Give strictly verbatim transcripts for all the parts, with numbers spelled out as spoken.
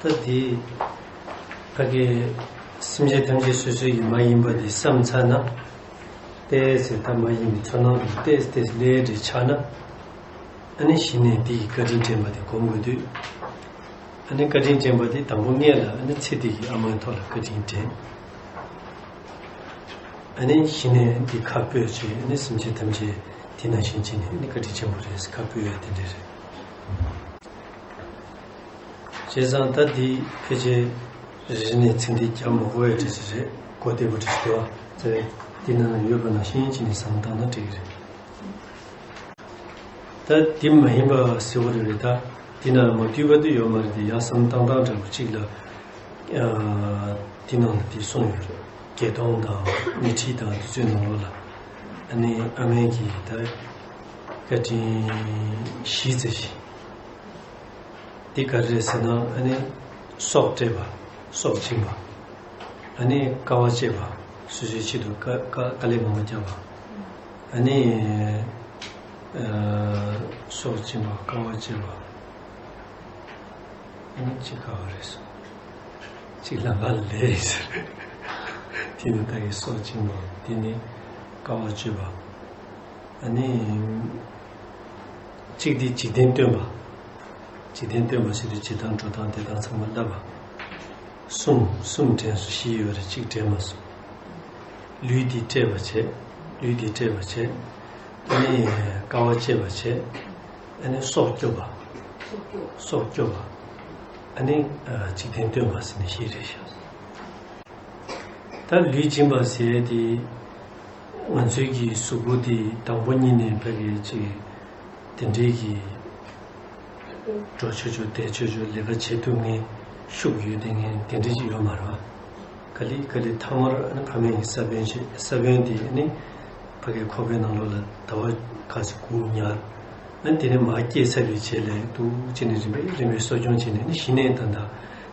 ད་དེ་ཕ་གི་སེམས་ཅན་ཐམས་ཅད་སོ་སོའི་ཡིན་མ་ཡིན་པ་དེ་བསམ་ཚར་ན། ཏོག་ཙམ་ད་མ་ཡིན་པའི་ཚོར་སྣང་དེ་ཏོག་ཙམ་ཏོག་ཙམ་ལས་འདྲེ་ཆགས་ན། ཨ་ནི་གཞི་ནས་དེ་ཡི་བཀའ་དྲིན་དྲན་པ་དེ་སྒོམ་དགོས་དུས། ཨ་ནི་བཀའ་དྲིན་དྲན་པ་དེ་དང་པོ་སྔོན་ལ་ཨ་ནི་ཚེ་འདི་གི་ཨ་མའི་ཐོག་ལ་བཀའ་དྲིན་དྲན། ཨ་ནི་གཞི་ནས་འདི་ཁ་སྤོས་བྱས། ཨ་ནི་སེམས་ཅན་ཐམས་ཅད་དེ་ནང་བཞིན་བྱས་ནས་ཨ་ནི་བཀའ་དྲིན་ཆེན་པོ་རེད། ཁ་སྤོས་ཡ་དེ་འདྲ་རེད། བྱས་ཙང་ད་འདི་ཕལ་ཆེར་རེ་རེ་ནས་ཚིག་འདི་རྒྱག་མ་དགོས་པའི་འདྲ་ཞིག་རེད། གོ་བདེ་པོ་འདྲ་ཞིག་འདུག་ཨ། ཙེ་འདི་ནང་ཡོད་པ་ནང་བཞིན་བྱས་ནས་བསམ་བློ་བཏང་ན་འགྲིག་གི་རེད། ད་འདི་མ་ཡིན་པ་ཟེར་བ་རེད་རེད། ད་འདི་ནང་མ་འདུས་པ་དེ་ཡོད་མ་རེད་དེ། ཡང་བསམ་བཏང་སྟངས་འདྲ་པོ་གཅིག་ལ། ཨ། འདི་ནང་ལ་འདི་གསུངས་ཡོད་རེད། བརྒྱད་སྟོང་དང་ཉི་ཁྲི་དང་དུས་ཚོད་ནང་ལོགས་ལ། ཨ་ནི་ཨ་མའི་གི་ད་བཀའ་དྲིན་བཞི་ཙམ་ཞིག་འདི་ག་རེ་རེད་ཟེར་ན། ཨ་ནི་སྲོག་བཅད་པ། སྲོག་བཅིངས་པ། ཨ་ནི་དཀའ་བ་སྤྱད་པ། སོ་སོའི་ཆེད་དུ་དཀའ་དཀའ་དཀའ་ལས་མང་པོ་བརྒྱབ་པ། ཨ་ནི་ཨ། སྲོག་བཅིངས་པ། དཀའ་བ་སྤྱད་པ། ཨ་ནི་གཅིག་ག་བ་རེད་སོང་། གཅིག་ལམ་ཁ་ལ་ལས་ཟེར། དེ་ནི་ད་གི་སྲོག་བཅིངས་པ། དེ་ནི་དཀའ་བ་སྤྱོད་པ། ཨ་ནི་གཅིག་དེ་འཇིག་རྟེན་སྟོན་པ། འཇིག་རྟེན་སྟོན་པ་ཟེར་དུས་བྱེད་སྟངས་འགྲོ་སྟངས་དེ་དག་ཚང་མ་བསླབ་པ། གསུམ། གསུམ་དྲན་སོང་། བཞི་ཡོད་རེད། གཅིག་དྲན་མ་སོང་། ལུས་འདི་བསྐྲད་པ་བྱས། ལུས་འདི་བསྐྲད་པ་བྱས། ཨ་ནི་དཀའ་བ་སྤྱད་པ་བྱས། ཨ་ནི་སྲོག་སྐྱོབ་པ། སྲོག་སྐྱོབ། སྲོག་སྐྱོབ་པ། ཨ་ནི་འཇིག་རྟེན་སྟོན་པ་ཟེར་ནས་བཞི་རེད་ཤག་ད་ལུས་སྦྱིན་པ་ཟེར་དེ། ང་ཚོའི་གི་གཟུགས་པོ་དེ་དང་པོ་ཉིད་ནས་ཕ་གི་ཅིག་དེ་འདྲའི་གི་འགྲོ་ཆོག་ཆོག་བསྡད་ཆོག་ཆོག་ལས་ཀ་བྱེད་ཐུབ་མཁན། ཤུགས་ཡོད་བསྡད་མཁན་དེ་འདྲ་ཅིག་ཡོད་མ་རེད་པ། ག་ལེ་ག་ལེ་མཐའ་མར་ཨ་ནི་ཕ་མའི་གི་ས་བོན་ཞིག་ས་བོན་དེ་ཨ་ནི་ཕ་གི་ཁོག་པའི་ནང་ལོགས་ལ་ཟླ་བ་ཁ་ཤས་དགུ་ཉར། ཨ་ནི་དེ་ནས་མར་སྐྱེས་ཚར་བའི་རྗེས་ལ་འདུག་ཅེས་ནས་རིམ་པས་རིམ་པས་གསོ་སྐྱོང་བྱས་ནས། ཨ་ནི་གཞི་ནས་ད་ལྟ་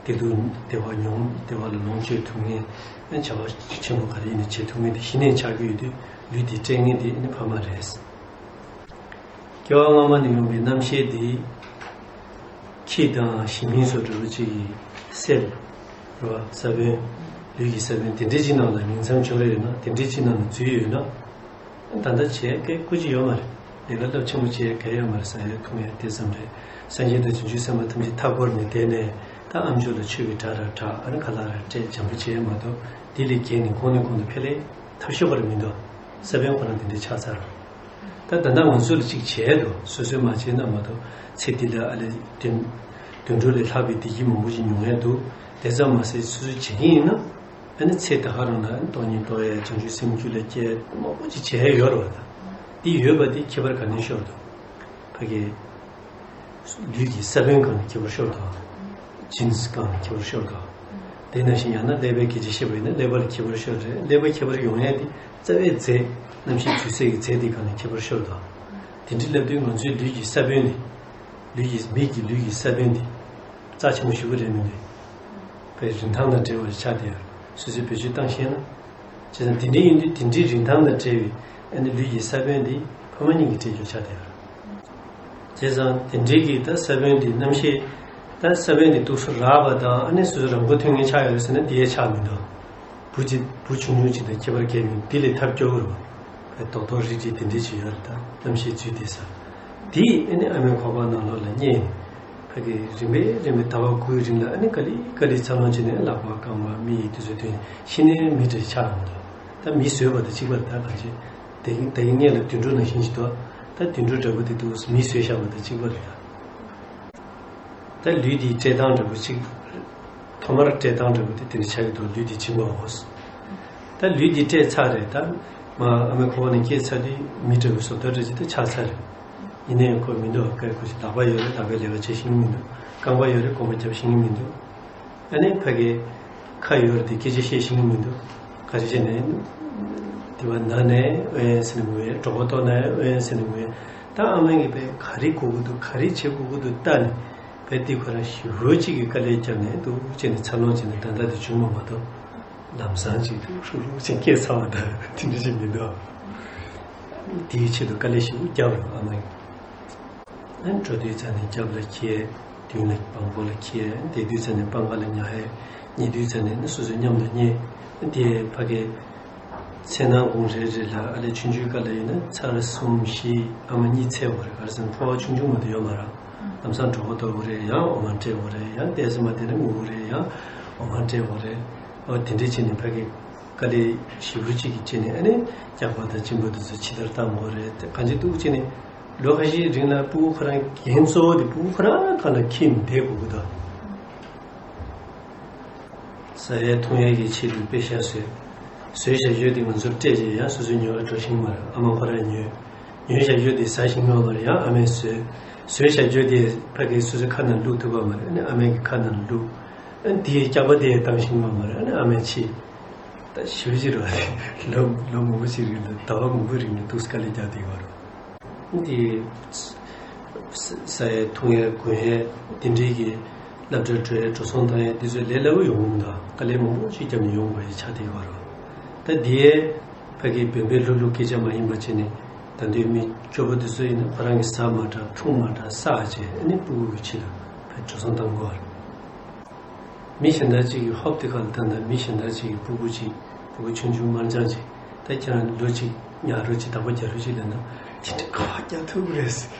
བདེ་སྡུག་བདེ་བ་མྱོང་། བདེ་བ་ལ་ལོངས་སྤྱོད་ཐུབ་མཁན། ཨ་ནི་བྱ་བ་ཆེན་པོ་ག་རེ་ཡིན་ནའི་བྱེད་ཐུབ་མཁན་དེ་གཞི་ནས་ཆགས་ཀྱི་ཡོད་དུས། ལུས་འདི་སྤྲད་མཁན་དེ་ཨ་ནི་ཕ་མ་རེད། སྐྱེ་བ་སྔ་མ་ནས་ཡོང་བའི་རྣམ་ཤེས་འདི། ཁྱི་དང་ཞི་མིའི་བཟོ་འདྲ་བོ་ཅིག་གི་སེལ་རེད་པ། ས་བོན། ལུས་ཀྱི་ས་བོན་དེ་འདྲའི་ཅིག་ནང་ལ་ཉིང་མཚམས་སྦྱོར་ཡོད་ན། དེ་འདྲའི་ཅིག་ནང་ལ་འཛུལ་ཡོད་ན། ད་ལྟ་བྱེད་མཁན་སྐུ་མཁྱེན་ཡོད་མ་རེད། ལས་ཀ་རླབས་ཆེན་པོ་བྱེད་མཁན་ཡོད་མ་རེད། ཟ་ཡ་འཐུང་ཡ་དེ་ཙམ་རེད། སངས་རྒྱས་དང་བྱང་ཆུབ་སེམས་དཔའ་ཐམས་ཅད་མཐའ་བསྐོར་ནས་བསྡད་ནས། ད་ཨ་མཆོག་ལ་མཆོད་པའི་གྲྭ་ར་གྲྭ། ཨ་ནི་ཁ་ལག་ར་སྤྲད། བྱམས་པོ་བྱས་མ་གཏོགས། དེ་ལས་བརྒལ་ནས་གོང་ནས་གོང་དུ་འཕེལ་ལས་ཐབས་ཤོར་བ་རེད་མི་འདུག་ས་བོན་ཁོ་རང་དེ་འདྲ་ཆགས་ཚར་རོ། ད་ད་ལྟ་ང་ཚོ་ལ་ཅིག་བྱས་འདུག་སོ་སོས་མ་བྱས་ན་མ་གཏོགས། ཚེ་འདི་ལ་ཨ་ལས་དུད་དུད་འགྲོ་ལས་ལྷག་པའི་བདེ་སྐྱིད་མང་པོ་ཞིག་མྱོང་ཡ་འདུག་དེ་ཙམ་མ་ཟད་སོ་སོས་བྱེད་ཀྱི་ཡིན་ན། ཨ་ནི་ཚེ་ད་ག་རང་ལ་སྟོང་ཉིད་རྟོགས་ཡ། བྱང་ཆུབ་སེམས་རྒྱུད་ལ་སྐྱེ་ཡ་མང་པོ་ཅིག་བྱས་ཡོད་རེད་པ། ད་འདི་ཡོད་པ་འདི་ཁྱད་པར་ག་ནས་ཤོར་འདུག་ཕ་གི་ལུས་ཀྱི་ས་བོན་སྒང་ནས་ཁྱད་པར་ཤོར་འདུག་ཇིན་སི་སྒང་ནས་ཁྱད་པར་ཤོར་འདུག་དེ་ནང་བཞིན་ཡང་ན་ཀླད་པའི་སྐད་ཆ་བཤད་པ་ཡིན་ན། ཀླད་པ་ལ་ཁྱད་པར་ཤོར་རེད། ཀླད་པ་ཁྱད་པར་ཡོང་ཡ་དེ་རྩ་བའི་རྫས། རྣམ་ཤེས་འདུས་ཚད་ཀྱི་རྫས་དེ་སྒང་ནས་ཁྱད་པར་ཤོར་འདུག་དེ་འདྲ་ལབ་དུས་ང་ཚོའི་ལུས་ཀྱི་ས་བོན་དེ། ལུས་ཀྱི། མིག་གི་ལུས་ཀྱི་ས་བོན་དེ་རྩ་ཆེན་པོ་ཞེ་པོ་རེད་མི་འདུག་དཔེ་རིན་ཐང་དང་བྲལ་བ་ཆགས་བསྡད་ཡོད། སོ་སོས་བེད་སྤྱོད་བཏང་ཤེས་ན། བྱས་ཙང་དེ་འདྲ་ཡིན་དུས་དེ་འདྲའི་རིན་ཐང་དང་བྲལ་བའི་ཨ་ནི་ལུས་ཀྱི་ས་བོན་འདི་ཕ་མ་གཉིས་ཀྱིས་སྤྲད་རྒྱུ་ཆགས་བསྡད་ཡོད། བྱས་ཙང་དེ་འདྲའི་གི་ད་ས་བོན་འདི་རྣམ་ཤེས། ད་ས་བོན་འདི་ཏོག་ཙམ་རགས་པ་དང་། ཨ་ནི་སོ་སོ་རང་མགོ་ཐོན་མཁན་ཆགས་ཡོད་ཟེར་ན་དེ་ཡང་ཆགས་མི་འདུག་བུ་གཅིག་བུ་ཆུང་ཆུང་གཅིག་དང་ཁྱད་པར་གང་ཡང་མི་འདུག་དེ་ལས་ཐབས་སྐྱོ་བོ་རེད་པ། རྡོག་རྡོག་རིལ་རིལ་དེ་འདྲ་ཅིག་ཡོད་རེད། ད་རྣམ་ཤེས་འཛུལ་བསྡད་ས་དེ་ཨ་ནི་ཨ་མའི་ཁོག་པ་ནང་ལོགས་ལ་རྙེད། ཕ་གི་རིམ་པས་རིམ་པས་ཟླ་བ་དགུའི་རིང་ལ་ཨ་ནི་ག་ལེ་ག་ལེ་འཚར་ལོངས་བྱས་ནས། ལག་པ་རྐང་པ་མི་ཡི་དུས་ཚོད་ཐོན། གཞི་ནས་མི་འདྲ་ཆགས་ཡོང་འདུག་ད་མི་བཟོས་པ་དང་གཅིག་པ་རེད། ད་གང་བྱེད། དེ་གི་དེ་གི་སྔོན་ལ་དུད་འགྲོ་ནང་བཞིན་ཞིག་འདུག་ད་དུད་འགྲོ་འདྲ་པོ་དེ་འདུག་མི་བཟོས་བཞག་པ་དང་གཅིག་པ་རེད། ད་ལུས་འདིའི་སྤྲད་སྟངས་འདྲ་པོ་ཅིག་ཐོག་མར་སྤྲད་སྟངས་འདྲ་པོ་དེ་དེ་འདྲ་ཆགས་ཀྱི་འདུག་ལུས་འདི་སྦྱིན་པའོ། ད་ལུས་འདི་སྤྲད་ཚར་རེད། ད་མ་ཨ་མའི་ཁོག་ནས་སྐྱེས་ཚར་དུས་མི་འདྲ་བའི་བཟོ་ལྟ་འདྲ་ཅིག་ད་ཆགས་ཚར་རེད། ཡིན་ནའི་ཁོ་མི་འདུག་ཁོ་ཅིག་ལག་པ་ཡོད་རེད། ལག་པས་ལས་ཀ་བྱེད་ཤེས་ཀྱི་མི་འདུག་རྐང་པ་ཡོད་རེད། རྐང་པ་རྒྱབ་ཤེས་ཀྱི་མི་འདུག་ཨ་ནི་ཕ་གི་ཁ་ཡོད་རེད་དེ་སྐད་ཆ་བཤད་ཤེས་ཀྱི་མི་འདུག་ག་རེ་བྱས་ནས་དེ་བ་ན་ནས་ཨེ་ཟེར་ནས་ངུས། གྲོད་ཁོག་ལྟོགས་ནས་ཨེ་ཟེར་ནས་ངུས། ད་ཨ་མ་གིས་དཔེ་ག་རེ་དགོས་ཀྱི་འདུག་ག་རེ་བྱེད་དགོས་ཀྱི་འདུག་ལྟ་ནས། དཔེ་དེ་ཁོ་རང་ཞེ་པོ་ཅིག་གིས་དཀའ་ལས་བརྒྱབ་ནས་འདུག་བྱས་ནས་འཚར་ལོངས་བྱས་ནས་ད་ལྟ་དེ་བྱུང་བ་མ་གཏོགས། ལམ་སང་ཅིག་ཏུ་ཧྲུག་ཧྲུག་ཅིག་སྐྱེས་ཚར་བ་དང་དེ་འདྲ་ཞིག་མི་འདུག་དེའི་ཆེད་དུ་དཀའ་ལས་ཞེ་པོ་བརྒྱབ་རེད་ཨ་མ་གིས། ཨ་ནི་འགྲོ་དུས་ཙམ་ནས་རྒྱབ་ལ་འཁྱེར། མདུན་ལ་བང་པོ་ལ་འཁྱེར། དེ་དུས་ཚོད་ནས་སྤང་ཁ་ལ་ཉལ་ཡས། ཉལ་དུས་ཚོད་ནས་ནི་སོ་སོའི་མཉམ་དུ་བསྙེས། དེ་ཕ་གི་མཚན་ནག་གུང་རེ་རེ་ལ་ཨ་ལས་ཆུང་ཆུང་སྐབས་ལ་ཡིན་ན་ཚར་གསུམ་བཞི་ཨ་མ་གཉིས་འཚོལ་དགོས་རེད། ག་རེ་ཟེར་ན་ཕོ་བ་ཆུང་ཆུང་མ་གཏོགས་ཡོད་མ་རེད། ལམ་སང་གྲོད་ཁོག་ལྟོགས་ཀྱི་རེད། ཡང་འོ་མ་སྤྲད་དགོས་རེད། ཡང་ཏོག་ཙམ་མ་བསྡད་ན་ངུ་གི་རེད། ཡང་འོ་མ་སྤྲད་དགོས་རེད། ཨོ་དེ་འདྲས་བྱས་ནས་ཕ་གི་དཀའ་ལས་ཞེ་པོ་ཅིག་གིས་བྱས་ནས་ཨ་ནི་སྐྱག་པ་དང་གཅིན་པ་དེ་ཚོ་ཕྱི་བདར་བཏང་དགོས་རེད། དེ་གང་ཅི་འདུག་བྱས་ནས་ལོ་ཁ་ཤས་རིང་ལ་སྤུ་གུ་ཁོ་རང་འགན་གཙོ་བོ་དེ་སྤུ་གུ་ཁོ་རང་སྒང་ལ་འཁྱེར་ནས་བསྡད་དགོས་ཀྱི་འདུག་ཟ་ཡས་འཐུང་ཡས་ཀྱི་ཆེད་དུ་པེ་ཤག་བཟོས། བཟོས་བཞག་རྒྱུ་དེ་ང་ཚོར་སྤྲད་རྗེས་ཡང་སོ་སོས་ཉོ་བར་འགྲོ་ཤེས་ཀྱི་མ་རེད། ཨ་མ་ཁོ་རང་ཉོས། ཉོས་བཞག་རྒྱུ་དེ་ཟ་ཤེས་ཀྱི་མ་རེད། ཡང་ཨ་མས་བཟོས། བཟོས་བཞག་རྒྱུ་དེ་ཕ་གིའི་སོ་སོའི་ཁ་ནང་བླུགས་ཐུབ་པ་མ་རེད། ཨ་ནི་ཨ་མའི་གི་ཁ་ནང་བླུགས། ཨ་ནི་དེའི་སྐྱག་པ་དེ་བཏང་ཤེས་ཀྱི་མ་རེད། ཨ་ནི་ཨ་མས་ཕྱིས། ད་ཞེ་པོ་ཅིག་རེད་པ། ལོ་ལོ་མང་པོ་ཞིག་རིང་ལ་ཟླ་བ་མང་པོའི་རིང་ལ་འདུག་སེ་དཀའ་ལས་རྒྱག་བསྡད་ཡོད་རེད། འདི་ཟ་ཡས་འཐུང་ཡས་གོན་ཡས་དེ་འདྲའི་གི་སློབ་གྲྭར་འགྲོ་ཡས་འགྲོ་སོང་བཏང་ཡས་འདི་ཚོ་ལས་སླ་པོ་ཡོང་གི་མི་འདུག་དཀའ་ལས་མང་པོ་ཞིག་བརྒྱབ་ནས་ཡོང་དགོས་ཡས་ཆགས་བསྡད་ཡོད་རེད། ད་འདི་ཡས་ཕ་གི་བོད་པའི་ལྷུག་ལྷུག་སྐད་ཆ་མ་ཡིན་པ་བྱས་ནས་ད་དུང་མི་སྐྱོ་པོ་འདི་ཚོ་ཡིན་ན་ཁོ་རང་གིས་ཟ་མ་དྲག་འཐུང་མ་དྲག་བསགས་བྱས་ཨ་ནི་སྤུ་གུ་གི་ཆེད་དུ་ཕར་འགྲོ་སོང་བཏང་དགོས་རེད། མི་གཞན་དག་ཅིག་གིས་ཧོབ་དེ་ག་ལ་བཏང་ན་མི་གཞན་དག་ཅིག་གིས་སྤུ་གུ་ཅིག་སྤུ་གུ་ཆུང་ཆུང་དམར་འབྱར་ཅིག་ད་ཁྱེད་རང་ལོ་གཅིག་ཉར་རོགས་ཅིག་བདག་པོ་རྒྱག་རོགས་ཅིག་ལབ་ན་དེ་འདྲ་ག་པར་རྒྱག་ཐུབ་ཀྱི་རེད།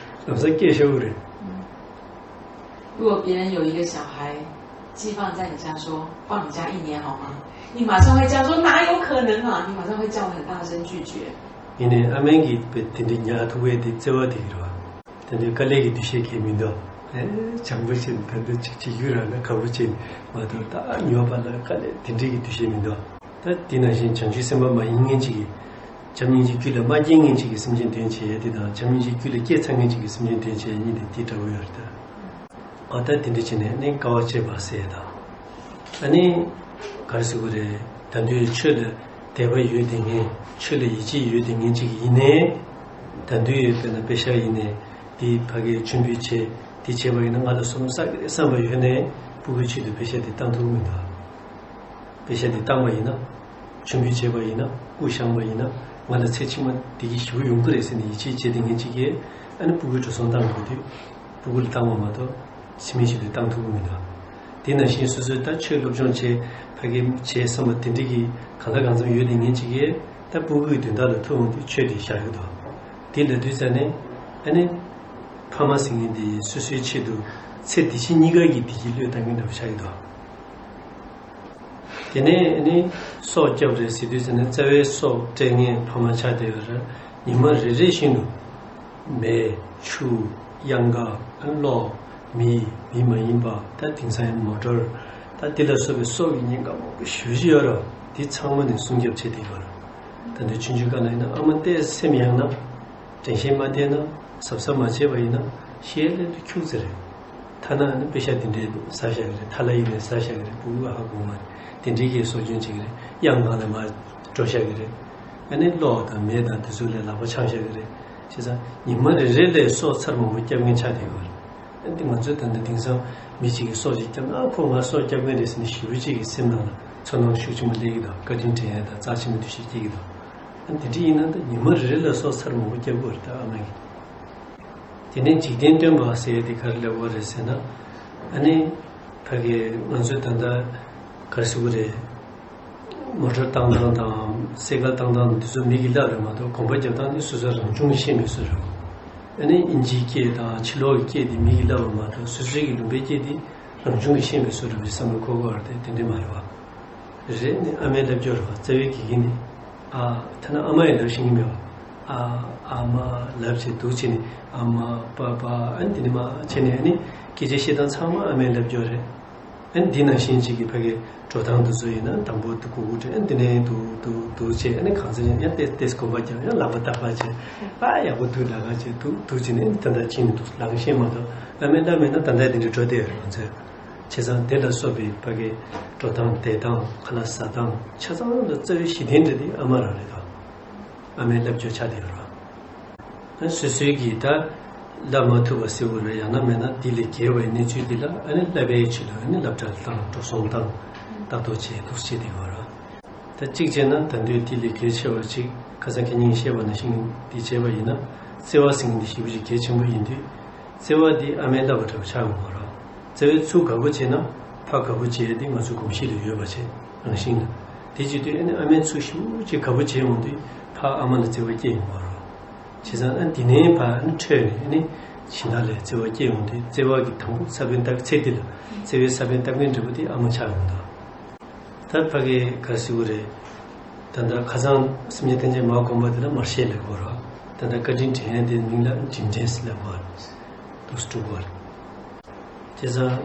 ལམ་སང་སྐད་ཤོར་གྱི་རེད། 如果别人有一个小孩寄放在你家说，放你家一年好吗？你马上会叫说哪有可能啊？你马上会叫得很大声拒绝。 ཡིན་ནའི་ཨ་མ་གིས་དཔེ་དེ་འདྲའི་ཉར་ཐུབ་པའི་དེ་བརྩེ་བ་དེ་ཡིན་རེད་པ། དེ་འདྲའི་དཀའ་ལས་ཀྱི་འདུ་ཤེས་གང་ཡང་མི་འདུག་ཨེ་བྱམས་པོ་བྱས་ནས་ད་འདི་ཅིག་བྱེད་རྒྱུ་རག་ན་དགའ་པོ་བྱས་ནས་མ་གཏོགས་ད་ཉོ་བ་ལ་དཀའ་ལས་དེ་འདྲའི་གི་འདུ་ཤེས་མི་འདུག་ད་དེ་ནང་བཞིན་བྱང་ཆུབ་སེམས་དཔའ་མ་ཡིན་མཁན་ཅིག་གིས་བྱམས་སྙིང་རྗེ་རྒྱུད་ལ་མ་སྐྱེས་མཁན་ཅིག་གིས་སེམས་ཅན་དོན་བྱེད་ཡས་དེ་དང་བྱམས་སྙིང་རྗེ་རྒྱུད་ལ་སྐྱེས་ཚར་མཁན་ཅིག་གིས་སེམས་ཅན་དོན་བྱེད་ཡས་གཉིས་དེ་དེ་འདྲ་བོ་ཡོད་རེད་ད། ཨ་ད་དེ་འདྲ་བྱས་ནས་ནི་དཀའ་བ་སྤྱད་པ་ཟེར་ཡས་དང་། ཨ་ནི་ག་རེ་ཟེར་དགོས་རེད། ད་དུང་ཆོས་ལ་དད་པ་ཡོད་བསྡད་མཁན་ཆོས་ལ་ཡིད་ཆེས་ཡོད་བསྡད་མཁན་ཅིག་ཡིན་ནའི་ད་དུང་དཔེར་ན་པེ་ཤག་ཡིན་ནའི་དེ་ཕ་གིར་མཆོད་འབུལ་བྱས་དེ་བྱས་པ་ཡིན་ན་ང་ལ་སོམ་བསགས་ཀྱི་རེད་བསམ་པ་ཡོད་ནའི་སྤུ་གུའི་ཆེད་དུ་པེ་ཤག་དེ་བཏང་ཐུབ་ཀྱི་མི་འདུག་པེ་ཤག་འདི་བཏང་བ་ཡིན་ན། མཆོད་འབུལ་བྱས་པ་ཡིན་ན། སྐུ་བཞེངས་པ་ཡིན་ན། ང་ལ་ཚེ་ཕྱི་མ་བདེ་སྐྱིད་ཞེ་པོ་ཡོང་གི་རེད་ཟེར་ནས་ཡིད་ཆེས་བྱས་བསྡད་མཁན་ཅིག་གིས་ཨ་ནི་སྤུ་གུའི་འགྲོ་སོང་བཏང་དགོས་དུས། སྤུ་གུ་ལ་བཏང་བ་མ་གཏོགས་ཕྱི་མའི་ཆེད་དུ་བཏང་ཐུབ་ཀྱི་མི་འདུག་དེ་ནང་བཞིན་སོ་སོས་ད་ཆོས་སློབ་སྦྱོང་བྱས་ཕ་གིར་བྱས་བསམ་པ་དེ་འདྲ་གི་གང་ལ་གང་འཚམ་ཡོད་བསྡད་མཁན་ཅིག་གིས་ད་སྤུ་གུའི་དོན་དག་ལ་ཐུག་འོང་དུས་ཆོས་དེ་བཞག་གི་འདུག་དེ་ལབ་དུས་ཙ་ནས་ཨ་ནི་ཕ་མ་ཟེར་མཁན་དེ་སོ་སོའི་ཆེད་དུ་ཚེ་འདི་ཕྱི་གཉིས་ཀ་གི་བདེ་སྐྱིད་བློས་བཏང་མཁན་འདྲ་པོ་ཆགས་ཀྱི་འདུག་དེ་ནས་ནི་སྲོག་སྐྱབས་རེད་ཟེར་དུས་ཙམ་ནས་རྩ་བའི་སྲོག་སྤྲད་མཁན་ཕ་མ་ཆགས་བསྡད་ཡོད་རེད། ཉི་མ་རེ་རེ་བཞིན་དུ་མེ་ཆུ་གཡང་འགག་གློག་མི། མི་མ་ཡིན་པ་ད་དེང་སང་ཡང་མོ་ཊར་ད་དེ་ལ་སོགས་པའི་སྲོག་གི་ཉེན་ཁ་མང་པོ་ཞེ་པོ་ཅིག་ཡོད་རེད། དེ་ཚང་མ་ནས་སྲུང་སྐྱོབ་བྱེད་བསྡད་ཡོད་རེད། ད་ལྟ་ཆུང་ཆུང་སྒང་ལ་ཡིན་ན་ཨ་མ་ཏོག་ཙམ་སེམས་ཡངས་ན། དྲན་ཤེས་མ་བསྟེན་ན། གཟབ་གཟབ་མ་བྱས་པ་ཡིན་ན་ཤི་ཡས་ལྷན་དུ་འཁྱུག་ཙམ་རེད། ཐ་ན་ནི་པེ་ཤག་དེ་འདྲའི་ཟ་བཞག་གི་རེད། ཐ་ལ་ཡིན་ནའི་ཟ་བཞག་གི་རེད། སྤུ་གུ་ཧ་གོ་མ་རེད། དེ་འདྲའི་གི་སྲོག་སྐྱོན་བྱེད་ཀྱི་རེད། གཡང་འགག་ལ་མར་འགྲོ་བཞག་གི་རེད། ཨ་ནི་གློག་དང་མེ་དང་དེ་ཚོ་ལ་ལག་པ་འཆང་བཞག་གི་རེད། བྱས་ཙང་ཉི་མ་རེ་རེ་ལ་སྲོག་ཚར་མང་པོ་སྐྱབས་མཁན་ཆགས་བསྡད་ཡོད་རེད། ཨ་ནི་ང་ཚོས་ད་ལྟ་དེང་སང་མི་གཅིག་གིས་སྲོག་ཅིག་བསྐྱབས་ན་ཨ་ཁོ་ང་སྲོག་སྐྱབས་མཁན་རེད་ཟེར་ནས་ཞེ་པོ་ཅིག་གི་སེམས་ནང་ལ་ཚོར་སྣང་ཤུགས་ཆེན་པོ་སླེབས་ཀྱི་འདུག་བཀའ་དྲིན་དྲན་ཡས་དང་རྩ་ཆེན་པོ་འདུ་ཤེས་སྐྱེ་གི་འདུག་ཨ་དེ་འདྲ་ཡིན་ན་ད་ཉི་མ་རེ་རེ་ལ་སྲོག་ཚར་མང་པོ་བརྒྱབ་དགོས་རེད་ད་ཨ་མ་གིས། དེ་ནས་འཇིག་རྟེན་སྟོན་པ་ཟེར་ཡས་དེ་ག་རེ་ལབ་དགོས་རེད་ཟེར་ན། ཨ་ནི་ཕ་གི་ང་ཚོས་ད་ལྟ་ག་རེ་ཟེར་དགོས་རེད། མོ་ཊ་བཏང་སྟངས་དང་སའི་ཀལ་བཏང་སྟངས་དང་དེ་ཚོ་མི་གིས་བསླབས་རེད་མ་གཏོགས་གོམ་པ་རྒྱབ་སྟངས་དེ་སོ་སོ་རང་བྱུང་གིས་ཤེས་པའི་བཟོ་འདྲ། ཨ་ནི་དབྱིན་ཇིའི་སྐད་དང་ཕྱི་ལོགས་ཀྱི་སྐད་དེ་མི་གིས་བསླབས་པ་མ་གཏོགས་སོ་སོའི་གི་ལུང་པའི་སྐད་དེ་རང་བྱུང་གིས་ཤེས་པའི་བཟོ་འདྲ་བའི་བསམ་བློ་འཁོར་དགོས་རེད་དེ་དེ་འདྲ་མ་རེད་བ། རེད་ནི་ཨ་མའི་སློབ་སྦྱོང་རེད་བ། རྩ་བའི་དགེ་རྒན་ནི། ཨ། ཐ་ན་ཨ་མ་ཡི་ལབ་ཤེས་ཀྱི་མེད་བ། ཨ། ཨ་མ་ལབ་བྱས་འདུག་བྱས་ནི་ཨ་མ་པ་པ་ཨ་ནི་དེ་ནི་མ་བྱས་ནི་ཨ་ནི་སྐད་ཆ་བཤད་སྟངས་ཚང་མ་ཨ་མའི་སློབ་སྦྱོང་རེད། ཨ་ནི་འདི་ནང་བཞིན་གཅིག་གི་ཕ་གི་འགྲོ་སྟངས་དེ་ཚོ་ཡིན་ན་དང་པོ་དུ་གུ་གུ་འདྲ་ཨ་ནི་དེ་ནས་འདུག་འདུག་འདུག་བྱས་ཨ་ནི་གང་ཚེ་ཡང་ཏེས་ཏེས་གོམ་པ་རྒྱབ་ཡང་ལག་པ་བརྡབ་པ་བྱས་ཨ་ཡག་པོ་འདུག་ལབ་ག་བྱས་འདུག་འདུག་བྱས་ནི་ཨ་ནི་ད་ལྟ་ཕྱིན་ནི་འདུག་ལམ་ཤེས་མ་གཏོགས་ཨ་མའི་བསླབ་མེད་ན་ད་ལྟ་དེ་འདྲ་འགྲོ་བསྡད་ཡོད་རེད་ང་ཚོས། བྱས་ཙང་དེ་ལ་སོགས་པའི་ཕ་གི་འགྲོ་སྟངས་བསྡད་སྟངས་ཁ་ལག་ཟ་སྟངས་ཆ་ཚང་ལ་རྩ་བའི་གཞི་རྟེན་འདྲ་དེ་ཨ་མ་རང་རེད་དོ། ཨ་མའི་སློབ་སྦྱོང་ཆགས་བསྡད་ཡོད་རེད། ཨ་སོ་སོའི་གིས་ད་བསླབ་མ་ཐུབ་པ་ཟེར་དགོས་རེད་ཡང་ན་མེད་ན་དེ་ལས་བརྒལ་བའི་གནས་ཚུལ་དེ་ལ་ཨ་ནི་བསླབ་པའི་ཆེད་དུ་ཨ་ནི་སློབ་གྲྭ་ལ་བཏང་འགྲོ་སོང་བཏང་ལྟ་རྟོག་བྱས་འདུག་བྱས་བསྡད་ཡོད་རེད། ད་གཅིག་བྱས་ན་ད་དུང་དེ་ལས་གལ་ཆེ་བ་གཅིག་ཁ་སང་ཁ་ཉིན་བཤད་པ་ནང་བཞིན་འདི་བྱས་པ་ཡིན་ན་བརྩེ་བ་ཟེར་མཁན་འདི་ཞེ་པོ་ཅིག་གལ་ཆེན་པོ་ཡིན་དུས་བརྩེ་བ་འདི་ཨ་མའི་བསླབ་པ་འདྲ་བོ་ཆགས་ཡོང་བ་རེད། བརྩེ་བའི་ཚུལ་དགའ་པོ་བྱས་ན་ཕ་དགའ་པོ་བྱས་ཏེ་ང་ཚོའི་གོམས་གཤིས་ལ་ཡོད་པ་བྱས་རང་བཞིན་ལ། དེ་བྱེད་དུས་ཨ་ནི་ཨ་མའི་ཚུལ་ཞིབ་ཅིག་དགའ་པོ་བྱས་འོང་དུས་ཕ་ཨ་མ་ལ་བརྩེ་བ་སྐྱེ་ཡོང་བ་རེད། བྱས་ཙང་ཨ་དེ་ནས་ཕར་ཨ་ནི་འཕྲོས་ནས་ཨ་ནི་སྦྱིན་བདག་ལ་བརྩེ་བ་སྐྱེ་ཡོང་དུས་བརྩེ་བ་གི་དང་པོ་ས་བོན་བཏབ་ཚེ་འདི་ལ་བརྩེ་བའི་ས་བོན་བཏབ་མཁན་འདྲ་པོ་དེ་ཨ་མ་ཆགས་ཡོང་དང་། ད་ཕ་གི་ག་རེ་ཟེར་དགོས་རེད། ད་ལྟ་ཁ་སང་སེམས་ཉིད་ཐམས་ཅད་མར་གོམས་པ་དེ་ལ་མར་ཤེས་ལབ་དགོས་རེད། ད་ལྟ་བཀའ་དྲིན་དྲན་ཡས་དེ་མིང་ལ་དྲིན་དྲན་ཟེར་ལབ་དགོས་རེད། དུ་སྤྲུག་དགོས་རེད། བྱས་ཙང་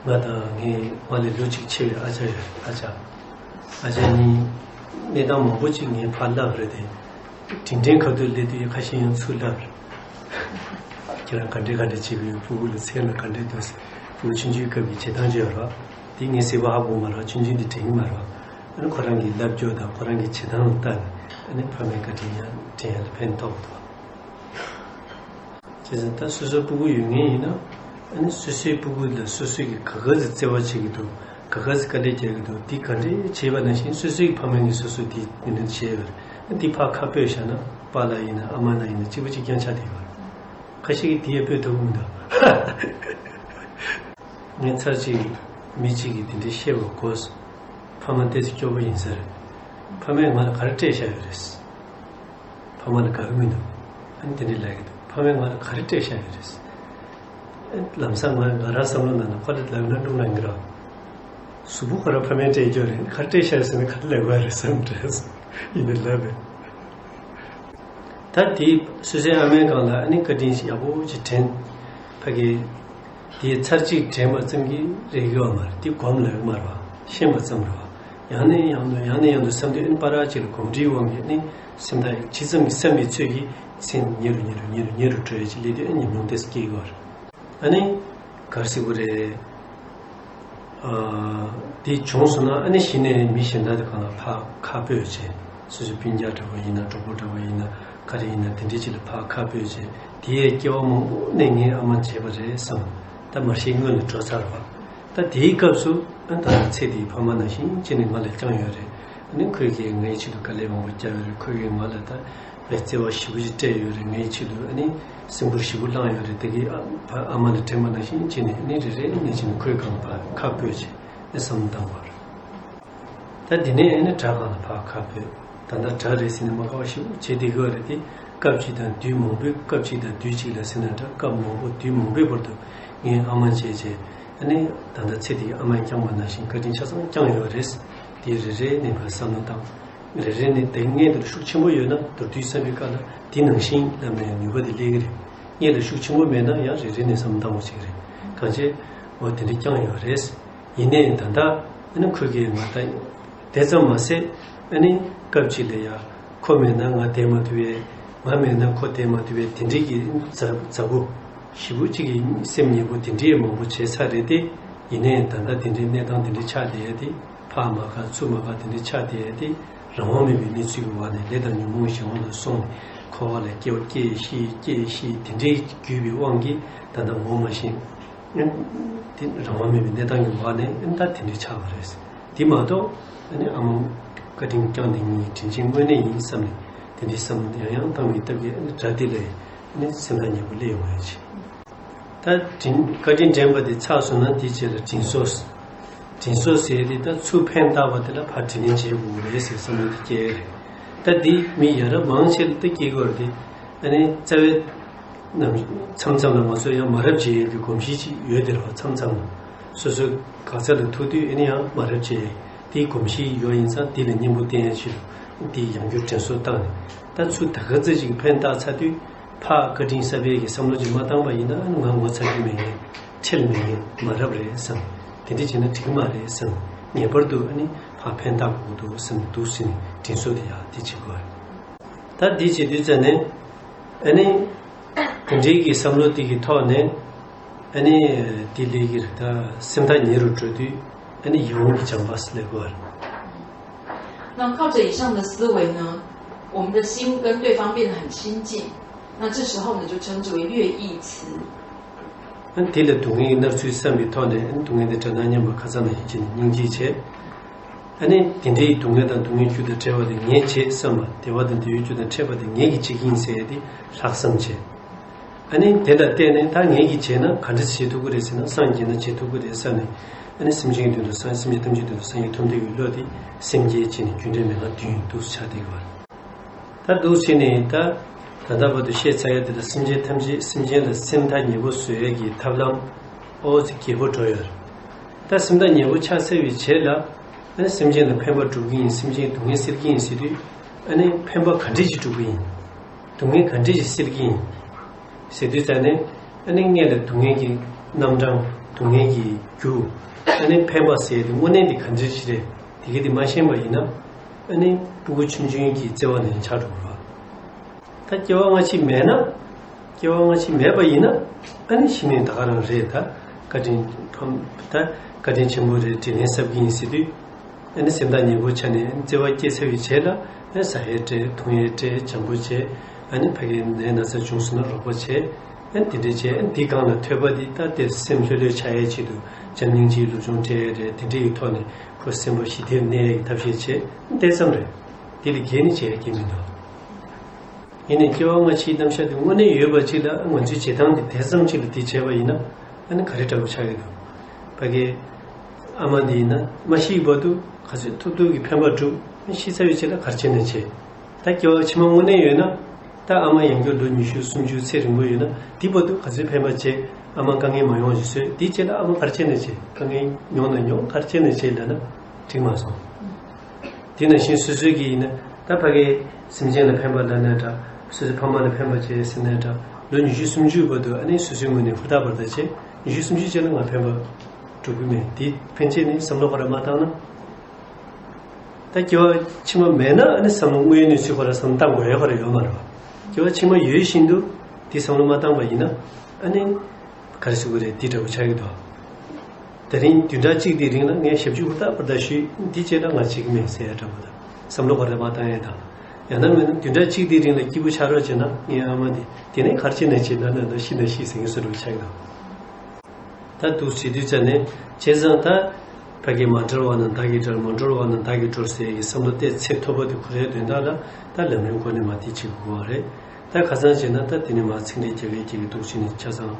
ང་དང་ངའི་ང་ལས་ལོ་གཅིག་ཆེ་བའི་ཨ་ཅག་ཡོད་རེད། ཨ་ཅག་ཨ་ཅག་གཉིས་གནས་སྟངས་མང་པོ་ཅིག་ངའི་ཕར་བསླབས་རེད་དེ། དྲིན་དྲན་ཁ་ཐུག་སླེབས་དུས་ཁ་ཤས་ཡང་ཚུར་ལབ་རེད། ཁྱེད་རང་ག་འདྲས་ག་འདྲས་བྱེད་ཀྱི་ཡོད། ཕྲུ་གུ་ལ་མཚན་ལ་ག་འདྲས་འདུག་ཕྲུ་གུ་ཆུང་ཆུང་སྐབས་ཀྱི་བྱེད་སྟངས་ཅིག་ཡོད་རེད། དེ་ངས་གསལ་པོ་ཧ་གོ་མ་རེད། ཆུང་ཆུང་དེ་དྲན་གྱི་མ་རེད། ཨ་ནི་ཁོ་རང་གི་ལབ་རྒྱུ་དང་ཁོ་རང་གི་བྱེད་སྟངས་ལ་བལྟས་ནས་ཨ་ནི་ཕ་མའི་བཀའ་དྲིན་ཡང་དྲན་ཡ་ལ་ཕན་ཐོགས་འདུག་བྱས་ཙང་ད་སོ་སོའི་ཕྲུ་གུ་ཡོད་མཁན་ཡིན་ན་ཨ་ནི་སོ་སོའི་ཕྲུ་གུ་ལ་སོ་སོས་ཀྱི་ག་ག་ཚོད་བརྩེ་བ་བྱེད་ཀྱི་འདུག་ག་ག་ཚོད་དཀའ་ལས་རྒྱག་གི་འདུག་འདི་ག་འདྲས་བྱས་པ་ནང་བཞིན་སོ་སོའི་ཕ་མ་ནས་སོ་སོ་དེ་མི་འདྲ་བྱས་ཡོད་རེད། ཨ་འདི་ཕར་ཁ་སྤོས་བཞག་ན་པཱ་ལགས་ཡིན་ན་ཨ་མ་ན་ཡིན་ན་གཅིག་པ་གཅིག་རྐྱང་ཆགས་བསྡད་ཡོད་རེད། ཁ་ཤས་ཀྱིས་དེ་ཡང་སྤོས་ཐུབ་ཀྱི་མི་འདུག་ངས་ཚར་གཅིག་མི་གཅིག་གིས་དེ་འདྲའི་བཤད་པ་གོ་སོང་། ཕ་མ་ཏོག་ཙམ་སྐྱོ་པོ་ཡིན་ས་རེད། ཕ་མས་ང་ལ་ག་རེ་སྤྲད་བཞག་ཡོད་རེད། ཕ་མ་ལ་དགའ་གི་མི་འདུག་ཨ་ནི་དེ་འདྲའི་ལབ་ཀྱི་འདུག་ཕ་མས་ང་ལ་ག་རེ་སྤྲད་བཞག་ཡོད་རེད། ལམ་སང་ང་ང་རང་བསམ་བློ་ནང་ན་ཁོ་ལ་ལབ་ན་སློང་ལངས་ཀྱི་རེད། གཟུགས་པོ་ཁོ་རང་ཕ་མས་སྤྲད་ཀྱི་ཡོད་རེད། ག་རེ་སྤྲད་བཞག་ཡོད་ཟེར་ན་ག་རེ་ལབ་དགོས་རེད་བསམ་འདྲ། ཡིན་ནའི་ལབ་པས། ད་དེ་སོ་སོའི་ཨ་མའི་སྒང་ལ་ཨ་ནི་བཀའ་དྲིན་ཡག་པོ་ཅིག་དྲན། ཕ་གི་དེ་ཚར་གཅིག་དྲན་པ་ཙམ་གྱིས་རེག་གི་ཡོད་མ་རེད། དེ་སྒོམ་ལ་ཡོད་མ་རེད་བ། ཤེས་པ་ཙམ་རེད་བ། ཡང་ནས་ཡང་དུ་ཡང་ནས་ཡང་དུ་བསམ་དུས་ཨ་ནི་བར་ཅིག་ལ་གོམས་འདྲིས་དབང་གིས་ཨ་ནི་སེམས་ཐག་ཇི་ཙམ་གྱིས་བསམ་པའི་ཚོད་ཀྱིས་སེམས་ཉེ་རུ་ཉེ་རུ་ཉེ་རུ་ཉེ་རུ་འགྲོ་ཡ་ཅིག་སླེབས་དུས་ཨ་ནི་ཉོན་མོངས་ཏོག་ཙམ་སྐྱེ་གི་ཡོད་རེད། ཨ་ནི་ག་རེ་ཟེར་དགོས་རེད། དེ་བྱུང་སོང་ན་ཨ་ནི་གཞི་ནས་མི་གཞན་དག་དེ་གང་ལ་ཕར་ཁ་སྤོས་བྱས། སོ་སོའི་སྤུན་ཀྱག་འདྲ་པོ་ཡིན་ན་གྲོགས་པོ་འདྲ་པོ་ཡིན་ན་ག་རེ་ཡིན་ན་དེ་འདྲའི་ཅིག་ལ་ཕར་ཁ་སྤོས་བྱས། དེ་ཡས་སྐྱེ་བ་མང་པོ་ནས་ངའི་ཨ་མ་བྱས་པ་རེད་བསམ། ད་མ་གཞི་སྔོན་ལ་འགྲོ་ཚར་བ། ད་དེའི་སྐབས་སུ་ཨ་ད་ཚེ་འདིའི་ཕ་མ་ནང་བཞིན་ཅི་ནས་ང་ལ་བསྐྱངས་ཡོད་རེད། ཨ་ནི་ཁོས་ཀྱིས་ངའི་ཆེད་དུ་དཀའ་ལས་མང་པོ་བརྒྱབ་ཡོད་རེད། ཁོས་ཀྱིས་ང་ལ་ད་བའི་བརྩེ་བ་ཞེ་པོ་ཅིག་སྤྲད་ཡོད་རེད། ངའི་ཆེད་དུ་ཨ་ནི་སེམས་ཁུར་ཞེ་པོ་བླངས་ཡོད་རེད། དེ་གི་ཨ་ཕ་ཨ་མ་ལ་དྲན་པ་ནང་བཞིན་བྱས་ནས་ཨ་ནི་རེ་རེ་ནས་བྱས་ནས་ཁོའི་སྒང་ཕར་ཁ་སྤོས་བྱས་ཨ་བསམ་བློ་བཏང་བ་རེད། ད་དེ་ནས་ཨ་ནི་དགྲ་སྒང་ལ་ཕར་ཁ་སྤོས། ད་ལྟ་དགྲ་རེད་ཟེར་ནས་མ་དགའ་བ་ཞེ་པོ་བྱས་བསྡད་ཀྱི་ཡོད་རེད་དེ། སྐབས་གཅིག་དང་དུས་མང་པོའི་སྐབས་གཅིག་དང་དུས་གཅིག་ལ་ཟེར་ན་འདྲ། སྐབས་མང་པོ་དུས་མང་པོའི་བར་དུ་ངའི་ཨ་མ་བྱས་བྱས་ཨ་ནི་ད་ལྟ་ཚེ་འདི་གི་ཨ་མས་བསྐྱངས་པ་ནང་བཞིན་བཀའ་དྲིན་ཆ་ཚང་བསྐྱངས་ཡོད་རེད། དེ་རེ་རེ་ནས་ཕར་བསམ་བློ་བཏང་། རེ་རེ་ནས་དེ་སྔོན་དེར་ཤུགས་ཆེན་པོ་ཡོད་ན་མདོར་བསྡུས་བསམ་པའི་སྐབས་ལ་དེ་ནང་བཞིན་ལབ་ན་ཡང་ནུས་པ་དེ་སླེབས་ཀྱི་རེད། སྔོན་ལ་ཤུགས་ཆེན་པོ་མེད་ན་ཡང་རེ་རེ་ནས་བསམ་བློ་བཏང་བ་ཞིག་རེད། གང་བྱས་འོ་དེ་འདྲ་བསྐྱངས་ཡོད་རེད། ཡིན་ནའི་ད་ལྟ་ཨ་ནི་ཁོས་ཀྱིས་ང་ད་དེ་ཙམ་མ་ཟད་ཨ་ནི་སྐབས་གཅིག་ལ་ཡ་ཁོ་མེད་ན་ང་བསྡད་མ་ཐུབ་པས། ང་མེད་ན་ཁོ་བསྡད་མ་ཐུབ་པས། དེ་འདྲའི་གི་མཛའ་མཛའ་བོ་ཞེ་པོ་གཅིག་གི་སེམས་ཉེ་པོ་དེ་འདྲའི་མང་པོ་བྱས་ཚར་རེད་དེ། ཡིན་ནའི་ད་ལྟ་དེ་འདྲའི་གནས་སྟངས་དེ་འདྲའི་ཆགས་བསྡད་ཡ་དེ། ཕར་མ་དགའ་ཚུར་མ་དགའ་དེ་འདྲའི་ཆགས་བསྡད་ཡ་དེ། རང་དབང་མེད་པའི་གནས་ཚུལ་གྱི་འོག་ནས་ལས་དང་ཉོན་མོངས་གཞན་དབང་དུ་སོང་ནས་འཁོར་བ་ལ་སྐྱེ་བ་སྐྱེ་ཤི་སྐྱེ་ཤི་དེ་འདྲའི་བརྒྱུད་པའི་དབང་གིས་ད་ལྟ་ངོ་མ་ཤེས། དེ་རང་དབང་མེད་པའི་གནས་སྟངས་ཀྱི་འོག་ནས་ཨ་ནི་ད་དེ་འདྲའི་ཆགས་པ་རེད། དེ་མ་གཏོགས་ཨ་ནི་ཨ་མ་བཀའ་དྲིན་བསྐྱངས་ནས་ངས་དྲིན་ཆེན་དངོས་གནས་ཡིན་བསམ་ནས་དེ་འདྲའི་བསམ་ཡང་ཡང་བཏང་བའི་སྟབས་ཀྱིས་ཨ་ནི་དགྲ་དེ་ལས་ཨ་ནི་སེམས་ཐག་ཉེ་པོ་སླེབས་ཡོང་བ་ཡོད་ཅིང་། ད་དྲིན་བཀའ་དྲིན་དྲན་པ་དེ་ཚར་སོང་ན་དེའི་རྗེས་ལ་དྲིན་གཟོ། དྲིན་གཟོ་ཟེར་དེ་ད་ཚུར་ཕན་བཏགས་པ་དེ་ལ་ཕར་དྲིན་ལན་འཇལ་དགོས་རེད་ཟེར་བསམ་བློ་དེ་སྐྱེ་རེད། ད་འདི་མི་ཡ་རབས་མང་ཆེ་ལ་ད་སྐྱེ་དགོས་རེད་དེ། ཨ་ནི་རྩ་བའི་ནམ་མཚམས་མཚམས་ལ་ང་ཚོ་ཡང་མ་རབས་བྱེད་ཡས་ཀྱི་གོམས་གཤིས་ཅིག་ཡོད་དེ་རེད་བ། མཚམས་མཚམས་ལ་སོ་སོའི་དགག་རྩ་ལ་ཐུག་དུས་ཨ་ནི་ཡང་མ་རབས་བྱེད་ཡས་དེའི་གོམས་གཤིས་ཡོད་ཡིན་ཙང་དེ་ལ་གཉེན་པོ་བསྟེན་ཡས་ཆེད་དུ་དེ་ཡང་བསྐྱར་དྲིན་གཟོ་བཏང་ནས། ད་ཚུར་ད་ག་ཚོད་ཅིག་ཕན་བཏགས་ཚར་དུས། ཕར་བཀའ་དྲིན་གསབ་ཡས་ཀྱི་བསམ་བློ་ཅིག་མ་བཏང་པ་ཡིན་ན་ཨ་ནི་ང་ངོ་ཚ་རྒྱུ་མེད་མཁན། ཁྲེལ་མེད་མཁན། མ་རབས་རེད་བསམ། དེ་འདྲ་བྱས་ན་འགྲིག་གི་མ་རེད་བསམ། ངེས་པར་དུ་ཨ་ནི་ཕར་ཕན་བཏགས་དགོས་འདུག་བསམ་འདུག་ཟེར་ནས་དྲིན་གཟོ་དེ་ཡག་དེ་བྱེད་དགོས། ད་འདི་བྱེད་དུས་ཙ་ནས་ཨ་ནི་དེ་འདྲའི་གི་བསམ་བློ་དེ་གི་ཐོག་ནས་ཨ་ནི་དེ་ལས་ཀྱི་ད་སེམས་ཐག་ཉེ་རུ་འགྲོ་དུས་ཨ་ནི་ཡིད་འོང་གི་བྱམས་པ་ཟེར་ལབ་དགོས། 那靠着以上的思维呢，我们的心跟对方变得很亲近，那这时候呢，就称之为乐意慈。 ཨ་ནི་དེ་ལ་སྡུག་བསྔལ་གྱི་མནར་ཚུལ་བསམ་པའི་ཐོག་ནས་ཨ་ནི་སྡུག་བསྔལ་དེ་དགྲ་ནང་མཉམ་པ་ཁ་སང་ནང་བཞིན་བྱས་ནས་སྙིང་རྗེ་བྱས། ཨ་ནི་དེ་འདྲའི་སྡུག་བསྔལ་དང་སྡུག་བསྔལ་རྒྱུ་དང་བྲལ་བ་དེ་ངས་བྱས་བསམ་པ། བདེ་བ་དང་བདེ་བའི་རྒྱུ་དང་འཕྲད་པ་དེ་ངེད་ཀྱིས་བྱེད་ཀྱི་ཡིན་ཟེར་ཡས་དེ་ལྷག་བསམ་བྱས། ཨ་ནི་དེ་ལ་བརྟེན་ནས་ད་ངེད་ཀྱིས་བྱས་ན་ག་འདྲ་བྱེད་ཐུབ་ཀྱི་རེད་ཟེར་ན། སངས་རྒྱས་ན་བྱེད་ཐུབ་ཀྱི་རེད་བསམ་ནས། ཨ་ནི་སེམས་ཅན་གྱི་དོན་དུ་སངས། སེམས་ཅན་ཐམས་ཅད་དོན་དུ་སངས་རྒྱས་ཐུབ་འདོད་ཀྱི་བློ་དེ་སེམས་བསྐྱེད་བྱས་ནས་རྒྱུ་འབྲས་མན་ངག་བདུན་འདུག་སེ་ཆགས་བསྡད་ཀྱི་བ་རེད། ད་འདུག་སེ་བྱས་ནས་ད་ད་ལྟ་བར་དུ་བཤད་ཚར་ཡ་དེ་ལ་སེམས་ཅན་ཐམས་ཅད། སེམས་ཅན་ལ་སེམས་ཐག་ཉེ་པོ་བཟོ་ཡ་གི་ཐབས་ལམ་ཨོ་ཙི་རྒྱས་པོ་འགྲོ་ཡོད་རེད། ད་སེམས་ཐག་ཉེ་པོ་ཆགས་ཚར་བའི་རྗེས་ལ། ཨ་ནི་སེམས་ཅན་ལ་ཕན་པ་སྒྲུབ་ཀྱི་ཡིན། སེམས་ཅན་སྡུག་བསྔལ་སེལ་གྱི་ཡིན་ཟེར་དུས། ཨ་ནི་ཕན་པ་ག་འདྲས་ཅིག་སྒྲུབ་ཀྱི་ཡིན། སྡུག་བསྔལ་ག་འདྲས་ཅིག་སེལ་གྱི་ཡིན་ཟེར་དུས་ཙ་ནས། ཨ་ནི་སྔོན་ལ་སྡུག་བསྔལ་གྱི་རྣམ་གྲངས། སྡུག་བསྔལ་གྱི་རྒྱུ། ཨ་ནི་ཕན་པ་ཟེར་དེ་དངོས་གནས་དེ་ག་འདྲས་ཅིག་རེད། དེ་ག་དེ་མ་ཤེས་པ་ཡིན་ན། ཨ་ནི་སྤུ་གུ་ཆུང་ཆུང་གི་བརྩེ་བ་ནས་ཆགས་འགྲོ་གི་རེད། ད་སྐྱེ་བ་སྔ་ཕྱི་མེད་ན། སྐྱེ་བ་སྔ་ཕྱི་མེད་པ་ཡིན་ན། ཨ་ནི་ཤི་ནས་ད་ག་རང་རེད། ད་བཀའ་དྲིན་ཕམ། ད་བཀའ་དྲིན་ཆེན་པོ་རེད། དྲིན་ལན་གསབ་ཀྱི་ཡིན་ཟེར་དུས། ཨ་ནི་སེམས་ཐག་ཉེ་པོ་ཆགས་ནས་བརྩེ་བ་སྐྱེས་ཚར་བའི་རྗེས་ལ། ཨ་ཟ་ཡས་སྤྲད། འཐུང་ཡས་སྤྲད། བྱམས་པོ་བྱས། ཨ་ནི་ཕ་གིའི་ནད་ན་ཚ་བྱུང་སོང་ན་རོགས་པ་བྱས། ཨ་ནི་དེ་འདྲས་བྱས། ཨ་ནི་དེའི་སྒང་ལ་ཐོས་པ་འདི་ད་དེར་སེམས་ལྷོད་ལྷོད་ཆགས་ཡས་ཆེད་དུ་འཇམ་སྙིང་རྗེའི་སློབ་སྦྱོང་སྤྲད་ཡས་རེད། དེ་འདྲས་ཀྱི་ཐོག་ནས་ཁོ་སེམས་པ་ཞི་བདེར་གནས་ཡས་ཀྱི་ཐབས་ཤེས་བྱས། ཨ་ནི་དེ་ཙམ་རེད། དེ་ལས་བརྒལ་ནས་བྱེད་ཡ་གང་ཡང་མི་འདུག་ཡིན་ནའི་སྐྱེ་བ་སྔ་ཕྱིའི་རྣམ་གཞག་དེ་དངོས་གནས་ཡོད་པ་ཅིག་ལ། ང་ཚོའི་བྱེད་སྟངས་དེ་དེ་ཙམ་ཅིག་ལ་དེ་བྱས་པ་ཡིན་ན། ཨ་ནི་ག་རེ་འདྲ་པོ་ཆགས་ཀྱི་འདུག་ཕ་གིའི་ཨ་མ་འདི་ཡིན་ན། མ་ཤི་བར་དུ་ག་ཚོད་ཐུབ་ཐུབ་ཀྱི་ཕན་པ་སྒྲུབ། ཤི་ཚར་བའི་རྗེས་ལ་ག་རེ་བྱས་ནས་བྱེད། ད་སྐྱེ་བ་ཕྱི་མ་དངོས་གནས་ཡོད་ན། ད་ཨ་མ་ཡང་བསྐྱར་ལོ་ཉི་ཤུ་སུམ་ཅུ་ཚེ་རིང་པོ་ཡོད་ན། དེ་བར་དུ་ག་ཚོད་ཕན་པ་བྱེད། ཨ་མ་དཀའ་ངལ་མ་ཡོང་བ་ཞིག་བཟོས། དེའི་རྗེས་ལ་ཨ་མ་ག་རེ་བྱས་ནས་བྱེད། དཀའ་ངལ་མྱོང་ན་མྱོང་། ག་རེ་བྱས་ནས་བྱེད་ལབ་ན་འགྲིག་མ་སོང་། དེ་ནང་བཞིན་སོ་སོའི་གི་ཡིན་ན། ད་ཕ་གིའི་སེམས་ཅན་ལ་ཕན་པ་ལབ་ནའི་འདྲ། སོ་སོའི་ཕ་མ་ལ་ཕན་པ་བྱེད་ཟེར་ནའི་འདྲ། ལོ་ཉི་ཤུ་སུམ་ཅུའི་བར་དུ་ཨ་ནི་སོ་སོའི་ངོས་ནས་ཧུར་ཐག་འབད་ཐག་བྱས། ཉི་ཤུ་སུམ་ཅུ་རྗེས་ལ་ང་ཕན་པ་སྒྲུབ་ཀྱི་མེད། དེ་ཕན་ཆད་ནས་བསམ་བློ་ཁོ་རང་མ་བཏང་ན། ད་སྐྱེ་བ་ཕྱི་མ་མེད་ན། ཨ་ནི་བསམ་བློ་དངོས་ཡོད་གནས་ཚུལ་ཁོ་རང་བསམ་བློ་བཏང་དགོས་ཡ་ཁོ་རང་ཡོད་མ་རེད་པ། སྐྱེ་བ་ཕྱི་མ་ཡོད་བཞིན་དུ་དེ་བསམ་བློ་མ་བཏང་པ་ཡིན་ན། ཨ་ནི་ག་རེ་ཟེར་དགོས་རེད། དེ་འདྲ་པོ་ཆགས་ཀྱི་འདུག་དེ་རིང་བདུན་ཕྲག་གཅིག་དེའི་རིང་ལ་ངས་ཞབས་ཕྱི་ཧུར་ཐག་པར་ད་ཞུས། འདི་བྱས་ན་ང་བྱེད་ཀྱི་མེད་ཟེར་ཡ་འདྲ་པོ་དང་། བསམ་བློ་ག་རེ་མ་བཏང་ཡ་དང་། ཡང་ན་མིན་ན་བདུན་ཕྲག་གཅིག་དེའི་རིང་ལ་སྐྱིད་པོ་ཆགས་རོགས་བྱས་ན། ངའི་ཨ་མ་འདི་དེ་ནས་ག་རེ་བྱས་ནས་བྱེད་ན། ན་ན་ཤི་ན་ཤི་ཟེར་མཁན་བཟོ་འདྲ་པོ་ཆགས་ཀྱི་འདུག་ད་འདུག་བྱེད་དུས་ཙ་ནས་བྱས་ཙང་། ད་ཕ་གི་མ་གྲོལ་བ་རྣམས་བདག་གིས་གྲོལ། མ་གྲོལ་བ་རྣམས་བདག་གིས་གྲོལ་ཟེར་ཡ་གི་བསམ་བློ་དེ་ཚད་མཐོ་པོ་དེ་འཁོར་ཡའི་དོན་དག་ལ། ད་ལམ་རིམ་སྒོ་ནས་མར་དེ་བྱེད་དགོས་པ་རེད། ད་ཁ་སང་བྱས་ན། ད་དེ་ནས་མར་ཚིག་འགྲེལ་རྒྱག་གི་རྒྱག་གི་འདུག་བྱས་ནས་ཆ་ཚང་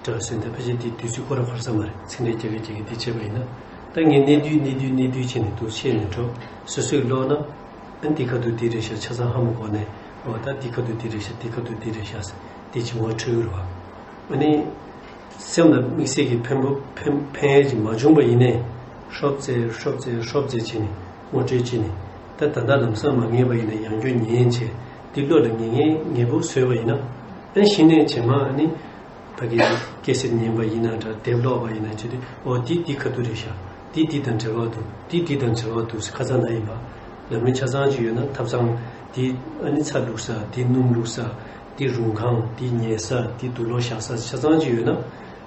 འདྲ་ཟེར་ནས། ད་ཕལ་ཆེར་དེ་དུས་ཚོད་ཁོ་རང་འཁོར་ས་མ་རེད། ཚིག་འགྲེལ་རྒྱག་གི་རྒྱག་གི་དེ་བྱས་པ་ཡིན་ན། ད་ངས་གནད་བསྡུས་གནད་བསྡུས་གནད་བསྡུས་བྱས་ནས་འདུག་བཤད་ནས་འགྲོ། སོ་སོས་ཀློག་ན། ཨ་འདི་ཁ་ཐུག་འདི་རེད་ཤག་ཆ་ཚང་ཧ་མ་གོ་ནས། འོ་ད་འདི་ཁ་ཐུག་འདི་རེད་ཤག་འདི་ཁ་ཐུག་འདི་རེད་ཤག་ཟེར་དེ་ཅིག་ངོ་འཕྲོད་ཀྱི་རེད་པ། ཨ་ནི་སེམས་ལ་དམིགས་བསལ་གྱི་ཕན་པོ་ཕན་ཕན་ཡས་ཅིག་མ་བྱུང་པ་ཡིན་ནའི། ཧྲོབ་ཙེ་ཧྲོབ་ཙེ་ཧྲོབ་ཙེ་བྱས་ནས་ངོ་སྤྲོད་བྱས་ནས། ད་ད་ལྟ་ལམ་སང་མ་ངེས་པ་ཡིན་ན་ཡང་བསྐྱར་ཉན་བྱས། འདི་བློ་ལ་ངེས་ངེས་ངེས་པོ་བཟོས་པ་ཡིན་ན། ཨ་ནི་གཞི་ནས་རྗེས་མ་ཨ་ནི་ཕ་གི་སྐད་ཆ་ཉན་པ་ཡིན་ན་འདྲ། དེབ་ཀློག་པ་ཡིན་ན་བྱས་དུས། འོ་འདི་འདི་ཁ་ཐུག་རེད་ཤག་འདི་འདི་དང་འབྲེལ་བ་འདུག་འདི་འདི་དང་འབྲེལ་བ་འདུག་ཟེར་ཁ་སང་ད་ཡིན་པ། ལམ་རིམ་ཆ་ཚང་ཅིག་ཡོད་ན། ཐབ་ཚང་འདི་ཨ་ནི་ཚྭ་བླུགས་ས། འདི་སྣུམ་བླུགས་ས། འདི་རུང་ཁང་། འདི་ཉལ་ས། འདི་དུག་ལོག་བཞག་ས་ཆ་ཚང་ཅིག་ཡོད་ན།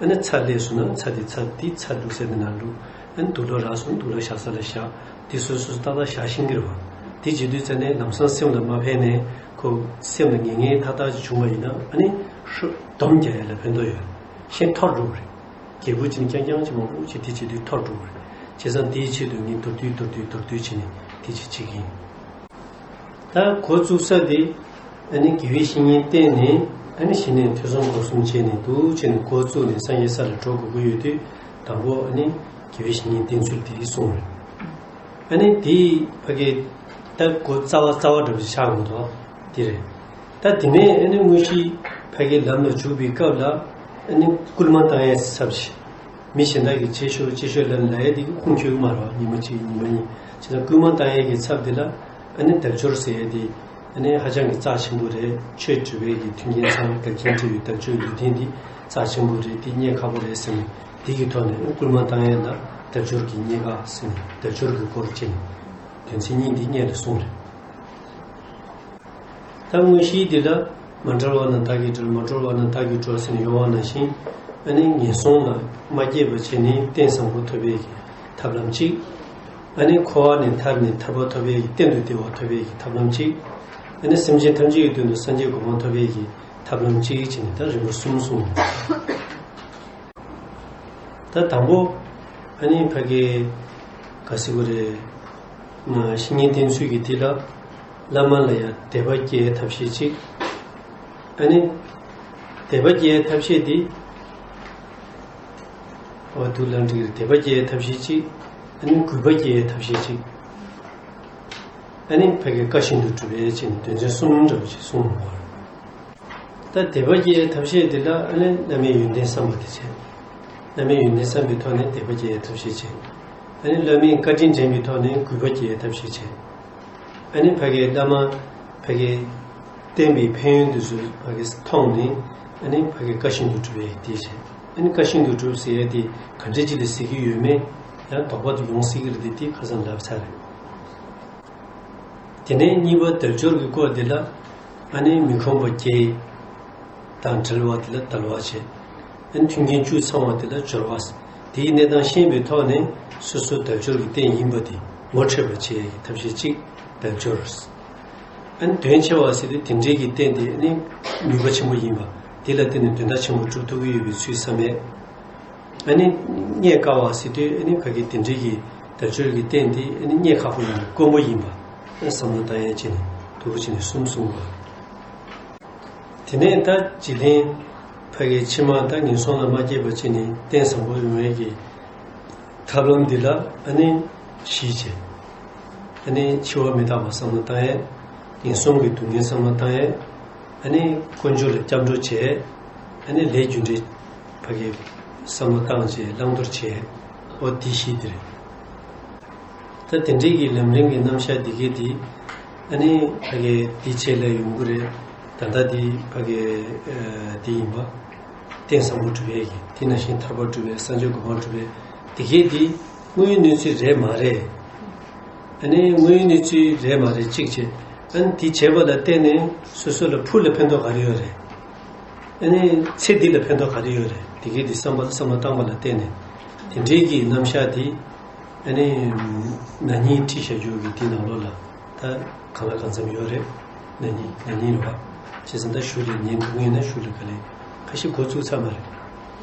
ཨ་ནི་ཚྭ་ལས་སོང་ན་ཚྭ་འདི་ཚྭ་འདི་ཚྭ་བླུགས་ས་འདི་ནང་བླུགས། ཨ་ནི་དུག་ལོག་རག་སོང་ན་དུག་ལོག་བཞག་ས་ལ་བཞག་འདི་སོ་སོ་སོ་ཏག་ཏག་བཞག་ཤེས་ཀྱི་རེད་པ། འདི་བྱེད་དུས་ཙ་ནས་ལམ་སང་སེམས་ལ་མ་ཕན་ནས། ཁོ་སེམས་ལ་ངེས་ངེས་ཐག་ཐག་ཅིག་བྱུང་བ་ཡིན་ན། ཨ་ནི་ཧྲུ་སྡོམ་རྒྱག་ཡ་ལ་ཕན་ཐོགས་ཡོད། གཞན་འཐོར་འགྲོ་གི་རེད། རྒྱལ་པོ་ཅིག་ནི་རྐྱང་རྐྱང་ཅིག་མང་པོ་ཅིག་དེ་བྱེད་དུས་འཐོར་འགྲོ་གི་རེད། བྱས་ཙང་དེའི་ཆེད་དུ་ངས་མདོར་བསྡུས་མདོར་བསྡུས་མདོར་བསྡུས་བྱས་ནས་དེ་ཅིག་བྱེད་ཀྱི་ཡིན། ད་འགོ་བཙུགས་ས་དེ་ཨ་ནི་དགེ་བའི་བཤེས་གཉེན་བསྟེན་ནས། ཨ་ནི་གཞི་ནས་ཐོས་བསམ་སྒོམ་གསུམ་བྱས་ནས། འདུག་བྱས་ནས་འགོ་བཙུགས་ནས་སངས་རྒྱས་ས་ལ་འགྲོ་དགོས་ཀྱི་ཡོད་དུས། དང་པོ་ཨ་ནི་དགེ་བའི་བཤེས་གཉེན་བསྟེན་ཚུལ་དེ་གསུངས་རེད། ཨ་ནི་དེ་ཕ་གི་ད་འགོ་རྩ་བ་རྩ་བ་འདྲ་པོ་ཞིག་ཆགས་ཡོང་དོ། དེ་རེད། ད་དེ་ནས་ཨ་ནི་དངོས་གཞི་ཕ་གི་ལམ་ལ་འཇུག་པའི་སྐབས་ལ། ཨ་ནི་སྐུལ་མ་བཏང་ཡས་ཚབ་ཞིག་མི་གཞན་དག་གིས་བྱེད་ཤོག་བྱེད་ཤོག་ལབ་ལབ་ཡས་དེ་གི་ཁུངས་འཁྱོལ་གི་མ་རེད་པ། ཉི་མ་གཅིག་ཉི་མ་གཉིས་བྱས་ཙང་། སྐུལ་མ་བཏང་ཡས་ཀྱི་ཚབ་དེ་ལ་ཨ་ནི་དལ་འབྱོར་ཟེར་ཡས་དེ་ཨ་ནི་ཧ་ཅང་གི་རྩ་ཆེན་པོ་རེད། ཆོས་སྒྲུབ་པའི་གི་མཐུན་རྐྱེན་ཚང་། འགལ་རྐྱེན་བྲལ་བའི་དལ་འབྱོར་ལུས་རྟེན་འདི་རྩ་ཆེན་པོ་རེད། འདི་རྙེད་ཁག་པོ་རེད་ཟེར་ནས། དེ་གི་ཐོག་ནས་སྐུལ་མ་བཏང་ཡས་ལ་དལ་འབྱོར་གྱི་རྙེད་དཀའ་ཟེར་ནས། དལ་འབྱོར་གྱི་སྐོར་བྱས་ནས་དོན་ཚན་གཉིས་འདི་སྔོན་ལ་གསུངས་རེད། ད་དངོས་གཞི་འདི་ལ། མ་གྲོལ་བ་རྣམས་བདག་གིས་གྲོལ། མ་གྲོལ་བ་རྣམས་བདག་གིས་གྲོལ་ཟེར་ནས་ཡོང་བ་ནང་བཞིན། ཨ་ནི་ངན་སོང་ལ་མ་སྐྱེས་པ་བྱས་ནས་རྟེན་བཟང་པོ་ཐོབ་པའི་གི་ཐབས་ལམ་གཅིག་ཨ་ནི་འཁོར་བ་ནས་ཐར་ནས་ཐར་པ་ཐོབ་པའི་གི་གཏན་དུ་བདེ་བ་ཐོབ་པའི་གི་ཐབས་ལམ་གཅིག་ཨ་ནི་སེམས་ཅན་ཐམས་ཅད་ཀྱི་དོན་དུ་སངས་རྒྱས་གོ་འཕང་ཐོབ་པའི་གི་ཐབས་ལམ་གཅིག་བྱས་ནས་ད་རིམ་པ་གསུམ་གསུངས། ད་དང་པོ་ཨ་ནི་ཕ་གི་ག་ཟེར་དགོས་རེད། ང་བཤེས་གཉེན་བསྟེན་ཚུལ་གྱི་འདི་ལ། བླ་མ་ལ་ཡང་དད་པ་སྐྱེ་ཐབས་ཤེས་གཅིག་ཨ་ནི་ དད་པ་སྐྱེ་ཡའི་ཐབས་ཤེས་དེ། འོ་དུ་ལ་འགྲིག་རེད། དད་པ་སྐྱེ་ཡའི་ཐབས་ཤེས་གཅིག་ཨ་ནི་གུས་པ་སྐྱེ་ཡའི་ཐབས་ཤེས་གཅིག་ཨ་ནི་ཕ་གི་བཀའ་བཞིན་དུ་སྒྲུབ་པའི་ཆེད་ནས་དོན་ཚན་གསུམ་འདྲ་བོ་ཞིག་གསུངས་ཡོད་པ་རེད། ད་དད་པ་སྐྱེ་ཡའི་ཐབས་ཤེས་འདི་ལ་ཨ་ནི་བླ་མའི་ཡོན་ཏན་བསམ་པ་དེ་བྱས། བླ་མའི་ཡོན་ཏན་བསམ་པའི་ཐོག་ནས་དད་པ་སྐྱེ་ཡའི་ཐབས་ཤེས་བྱས། ཨ་ནི་བླ་མའི་བཀའ་དྲིན་དྲན་པའི་ཐོག་ནས་གུས་པ་སྐྱེ་ཡའི་ཐབས་ཤེས་བྱས། ཨ་ནི་ཕ་གིའི་བླ་མ་ཕ་གིའི་བསྟན་པའི་ཕན་ཡོན་དེ་ཚོ་ཕ་གིས་མཐོང་ནས། ཨ་ནི་ཕ་གིའི་བཀའ་བཞིན་དུ་སྒྲུབ་པའི་དེ་བྱས། ཨ་ནི་བཀའ་བཞིན་དུ་སྒྲུབ་ཟེར་ཡ་དེ་ག་འདྲ་ཅིག་ལ་ཟེར་གྱི་ཡོད་མེད་ཡང་དོགས་པ་དེ་ཡོང་སྲིད་ཀྱི་རེད་དེ། དེ་ཁ་སང་ལབ་ཚར་རེད། དེ་ནས་གཉིས་པ་དལ་འབྱོར་གྱི་སྐོར་འདི་ལ། ཨ་ནི་མི་ཁོམ་པ་བརྒྱད་དང་བྲལ་བ་དེ་ལ་དལ་བ་བྱེད། ཨ་ནི་མཐུན་རྐྱེན་བཅུ་ཚང་བ་དེ་ལ་འབྱོར་བ། དེའི་གནས་སྟངས་ཤེས་པའི་ཐོག་ནས་སོ་སོ་དལ་འབྱོར་གྱི་རྟེན་ཡིན་པ་དེ་ངོ་འཕྲོད་པ་བྱེད་ཡག་གི་ཐབས་ཤེས་གཅིག་དལ་འབྱོར། ཨ་ནི་དོན་ཆེ་བ་ཟེར་དུས་དེ་འདྲའི་གི་རྟེན་དེ་ཨ་ནི་ནུས་པ་ཆེན་པོ་ཡིན་པ། དེ་ལ་བརྟེན་ནས་དོན་དག་ཆེན་པོ་སྒྲུབ་ཐུབ་ཀྱི་ཡོད་པའི་ཚུལ་བསམ་ཡས། ཨ་ནི་རྙེད་དཀའ་བ་ཟེར་དུས་ཨ་ནི་ཕ་གི་དེ་འདྲའི་གི་དལ་འབྱོར་གྱི་རྟེན་དེ་ཨ་ནི་རྙེད་ཁག་པོ་ཡིན་པ། དཀོན་པོ་ཡིན་པ། ཨ་བསམ་བློ་བཏང་ཡས་བྱས་ནས་དུ་བ་བྱས་ནས་གསུམ་གསུངས་པ། དེ་ནས་ད་འཇིག་རྟེན་ཕ་གི་ཕྱི་མ་ད་ངན་སོང་ལ་མ་སྐྱེས་པ་བྱས་ནས་རྟེན་བཟང་པོ་ཡོང་ཡས་ཀྱི་ཐབས་ལམ་འདི་ལ་ཨ་ནི་བཞི་བྱས། ཨ་ནི་འཆི་བ་མི་རྟག་པ་བསམ་བློ་བཏང་ཡས། ངན་སོང་གི་སྡུག་བསྔལ་བསམ་བློ་བཏང་ཡས། ཨ་ནི་དཀོན་མཆོག་ལ་སྐྱབས་འགྲོ་བྱས། ཨ་ནི་ལས་རྒྱུ་འབྲས་ཕ་གི་བསམ་བློ་བཏང་བྱས་བླང་དོར་བྱས། འོ་དེ་བཞི་དེ་རེད། ད་དེ་འདྲའི་གི་ལམ་རིམ་གྱི་རྣམ་གཞག་འདི་གས་དེ། ཨ་ནི་ཕ་གི་དེ་བྱས་ལ་ཡོང་གི་རེད། ད་ལྟ་དེ་ཕ་གི་ཨ་དེ་ཡིན་པ། རྟེན་བཟང་པོ་སྒྲུབ་ཡས་ཀྱི། དེ་ནང་བཞིན་ཐར་པ་སྒྲུབ་ཡས། སངས་རྒྱས་གོ་འཕང་སྒྲུབ་ཡས། དེ་གས་དེ་དངོས་ཡོད་གནས་ཚུལ་རེད་མ་རེད། ཨ་ནི་དངོས་ཡོད་གནས་ཚུལ་རེད་མ་རེད་གཅིག་བྱས། ཨ་ནི་དེ་བྱས་པ་ལ་བརྟེན་ནས་སོ་སོ་ལ་ཕུགས་ལ་ཕན་ཐོགས་ག་རེ་ཡོད་རེད། ཨ་ནི་ཚེ་འདི་ལ་ཕན་ཐོགས་ག་རེ་ཡོད་རེད། དེ་གས་དེ་བསམ་པ་བསམ་བློ་བཏང་པ་ལ་བརྟེན་ནས་དེ་འདྲའི་གི་རྣམ་གཞག་དེ། ཨ་ནི་ན་ནིང་ཁྲིད་བཞག་རྒྱུ་གི་དེ་ནང་ལོགས་ལ་ད་གང་ལ་གང་འཚམ་ཡོད་རེད། ན་ནིང་ན་ནིང་རེད་བ། བྱས་ཙང་ད་གཞུག་ལ་ཉན་ཐུབ་ངེས་ན་གཞུག་ལ་ག་ལེ་ཁ་ཤས་འགོ་བཙུགས་ཚར་མ་རེད།